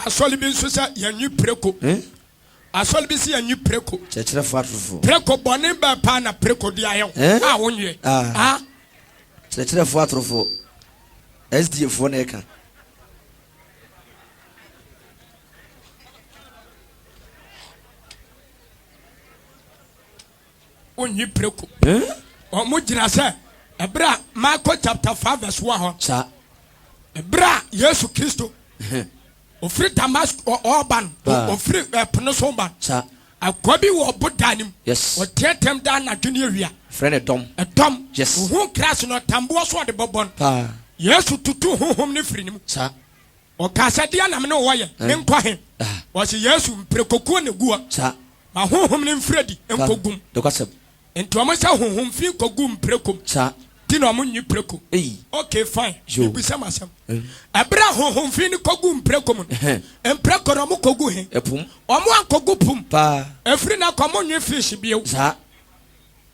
Asɔre bi nso sɛ yɛnwe preko. Eh? Asɔre bi sɛ yɛnwe preko. Kyerɛkyerɛfoɔ atorofoɔ. Preko bɔne bɛɛ paa na preko de ayɛ wo Eh? a wonwe. Ah. Ah. Kyerɛkyerɛfoɔ atorofoɔ. SDA foɔ na ɛka. Wonyi preko. Wɔn gyina sɛ ɛberɛ a Marko chapter 5 verse 1 hɔ. Saa. Ɛberɛ a Yesu Kristo ofiri Damasco ɔreba no, ofiri ɛpo no so ba. Saa. Akoa bi wɔ ɔbodan no mu. Yes. Ɔteateam da anadwo ne awia. Frɛ no dɔm. Ɛdɔm. Yes. Ohun Christ no ɔtamboɔ so ɔde bɔbɔ no. Paa. Yesu tutu honhom no firi ne mu. Saa. Ɔkaa sɛ, Deɛ na me ne wo wɔ yɛ? Menkɔ he? Ɔse, Yesu, mprekokuo na egu hɔ. Saa. Ma honhom no mfiri adi nkɔgu mu. Nokwasɛm. Nti ɔmo sɛ honhom fi kɔgu mpreko mu. Saa. Nti na ɔmo nyi preko. Ei. Okay fine. Yo. Mebisa mo asɛm. Ɛberɛ a honhom fi no kɔgu mpreko mu no, mpreko no ɔmo kɔgu he? Ɛpo mu. Ɔmo ankɔgu po mu. Paa. Ɛfiri nnɛ kɔ ɔmo nwe fish bio. Saa.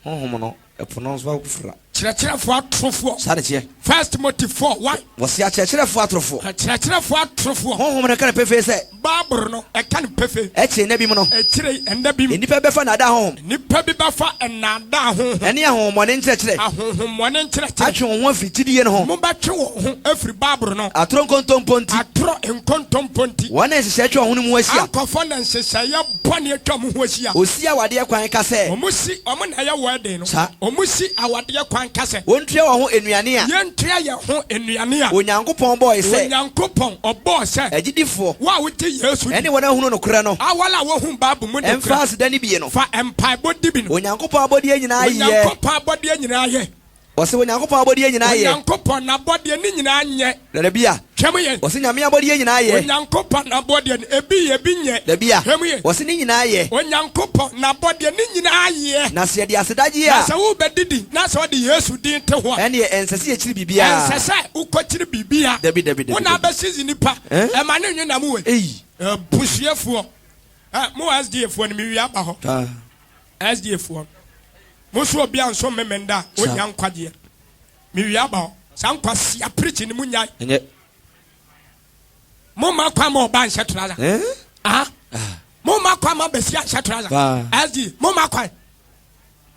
Honhom no, ɛpo no nso akɔfira. Kyerɛkyerɛfoɔ atorofoɔ. Saa na ɛteɛ. First Timothy 4, 1. Wɔse akyerɛkyerɛfoɔ atorofoɔ. Akyerɛkyerɛfoɔ atorofoɔ. Honhom no ka no pefee sɛ. Bible no, ɛka no pefee. Akyire nna bi mu no. Akyire nna bi mu. Nnipa bi bɛfa nnaadaa honhom. Nnipa bi bɛfa nnaadaa honhom. Ɛne ahonhommɔne nkyerɛkyerɛ. Ahonhommɔne nkyerɛkyerɛ. Atwe wɔn ho afiri gyidie no ho. Mobɛtwe wɔn ho afiri Bible no. Atorɔ nkontompo nti. Atorɔ nkontompo nti. Wɔn na nhyehyɛe atwa wɔn ho no mu ahyia. Ankɔfɔ na nhyehyɛeɛ bɔne atwa wɔn ho ahyia. Wɔsi awadeɛ kwan ka sɛ. Wɔsi, wɔn na ɛyɛ wedding no. Saa. Wɔsi awadeɛ kwan ka sɛ. Wɔntua wɔn ho nnuane a. Yɛn. Yɛntoa yɛn ho nnuane a. Onyankopɔn bɔɔe sɛ. Onyankopɔn ɔbɔɔ sɛ. Agyidifoɔ. Wo a wogye Yesu di. Ɛne wɔn a ahunu nokorɛ no. Awɔn a wɔhu Bible mu nokorɛ. Mfa aseda nni bie no. Fa mpaebɔ di bi no. Onyankopɔn abɔdeɛ nyinaa yɛ. Onyankopɔn abɔdeɛ nyinaa yɛ. Wɔse Onyankopɔn abɔdeɛ nyinaa yɛ. Onyankopɔn n'abɔdeɛ ne nyinaa nyɛ. Dabi a. Hwɛ mu yɛ. Wɔse Nyame abɔdeɛ nyinaa yɛ. Onyankopɔn n'abɔdeɛ no ebi yɛ ebi nyɛ. Dabi a. Hwɛ mu yɛ. Wɔse ne nyinaa yɛ. Onyankopɔn n'abɔdeɛ ne nyinaa yɛ. Na sɛ yɛde aseda gye a. Na sɛ worebɛdidi na sɛ wɔde Yesu din te ho a. Ɛnneɛ ɛnsɛ sɛ yɛkyiri biribiara. Ɛnsɛ sɛ wokɔkyiri biribiara. Dabi dabi dabi. Wo na abɛsisi nipa. Ɛma ne nwe nam wei. Ei. Abusuafoɔ. Ɛ mo SDA foɔ no mewie aba hɔ. Paa. SDA foɔ. Mo nso obi anso memenda a ɔnnya nkwagyeɛ. Mewie aba hɔ. Saa nkwasia preaching no mo nyae. Ɛnyɛ. Mo ma kwan ma ɔba nhyɛ trouser. Eh? Ah. Mo ma kwan ma basia nhyɛ trouser. SD mo ma kwan.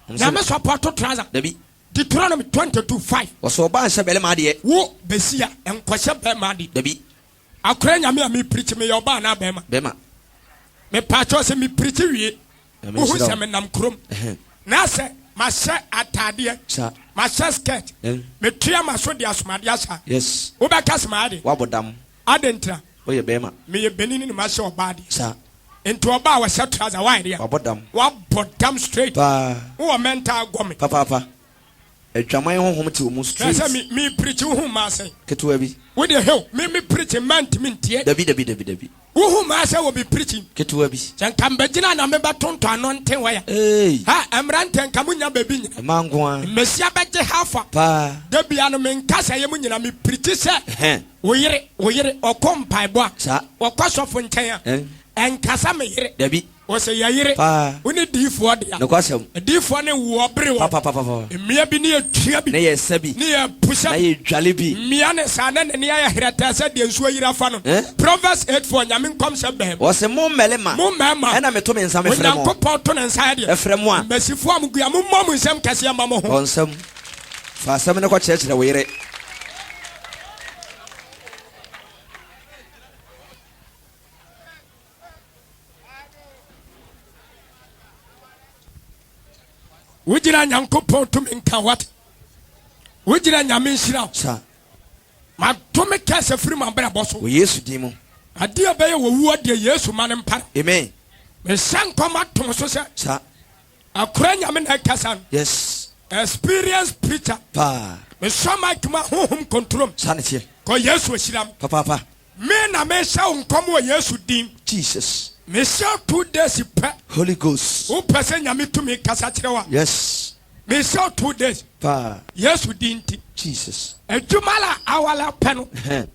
Na me support trouser. Dabi. Deuteronomy 22:5. Wɔsɛ ɔba nhyɛ bɛrima adeɛ. Wo basia nkɔhyɛ bɛrima adeɛ. Dabi. Akora nyame a me preach meyɛ ɔba anaa bɛrima? Bɛrima. Me pakyɛw sɛ me preach wie. Wohu sɛ menam kurom na sɛ mahyɛ ataadeɛ, mahyɛ skirt, metua m'aso de asomadeɛ ahyɛ a, wobɛka sɛ mayɛ de? Woabɔ dam. Adɛn ntira? Woyɛ bɛrima. Meyɛ benini na mahyɛ ɔbaa deɛ. Nti ɔbaa a ɔhyɛ trouser woayɛ deɛ? Wabɔ dam. Wabɔ dam straight. Paa. Wowɔ mental gɔme. Papaapa. Adwaman honhom te wo mu straight. Hwɛ sɛ me me preach wo hu mmaa sɛn. Ketewa bi. Wo deɛ hwɛ o me me preach mmaa ntumi ntie. Dabi dabi dabi dabi. Wo hu mmaa sɛ wɔ me preaching. Ketewa bi. Sɛ nka mbɛgyina na me bɛ tontɔn ano nten wɔ ya. Eei. Ha mmeranteɛ nka mo nya baabi nyina. Mmaa nko ara. Mmesia bɛgye half a. Paa. Da bia no me nka sɛ yɛ mo nyina me preach sɛ. Ɛhɛn. Wo yere wo yere ɔkɔ mpaebɔ a. Saa. Ɔkɔ sɔfo nkyɛn a. Ɛn. Ɛnkasa me yere. Dabi. Ɔsɛ yɛ yere. Paa. Wo ne diifoɔ dea. Nokwasɛm. Adiifoɔ ne woɔ bere wɔn. Papapapapa. Mmea bi ne yɛ tua bi. Ne yɛ sa bi. Ne yɛ pusa Na bi. yɛ dwale bi. Mmea ne saa na n'ani ayɛ herɛtɛɛ sɛ deɛ nsuo ayiri afa no. Eh? Proverbs 8 4, Nyame nkɔmhyɛ bɛn? Ɔse mo mmarima. Mo mmarima. Ɛna meto me nsa mefrɛ mo. Onyankopɔn to ne nsa yɛ deɛ. Ɛfrɛ mo a. Mmasifoɔ a mogu a, mommɔ mo nsam kɛseɛ mma mo ho. Bɔ nsam. Fa asɛm no kɔkyerɛkyerɛ wo yere. Wogyina Nyankopɔn tumi nka wate. Wogyina Nyame nhyira wo. Madome kɛse firi m'abrabɔ so. Wɔ Yesu din mu. Adeɛ bɛyɛ wɔ wuo deɛ Yesu ma no mpare. Amen. Mehyɛ nkɔm atom so sɛ. Sa. Akora Nyame na ɛkasa no. Yes. Experience preacher. Paa. Mesɔ mic mu a honhom control. Sa ne teɛ. Kɔ Yesu ahyira me. Papaapa. Me na mehyɛ wo nkɔm wɔ Yesu din. Jesus. Mehyɛ wo 2 days pɛ. Holy Ghost. Wo pɛ sɛ Nyame tumi kasa kyerɛ wo a. Yes. Mehyɛ wo 2 days. Paa. Yesu din nti. Jesus. Adwuma la awala pɛ no. Ɛhɛn.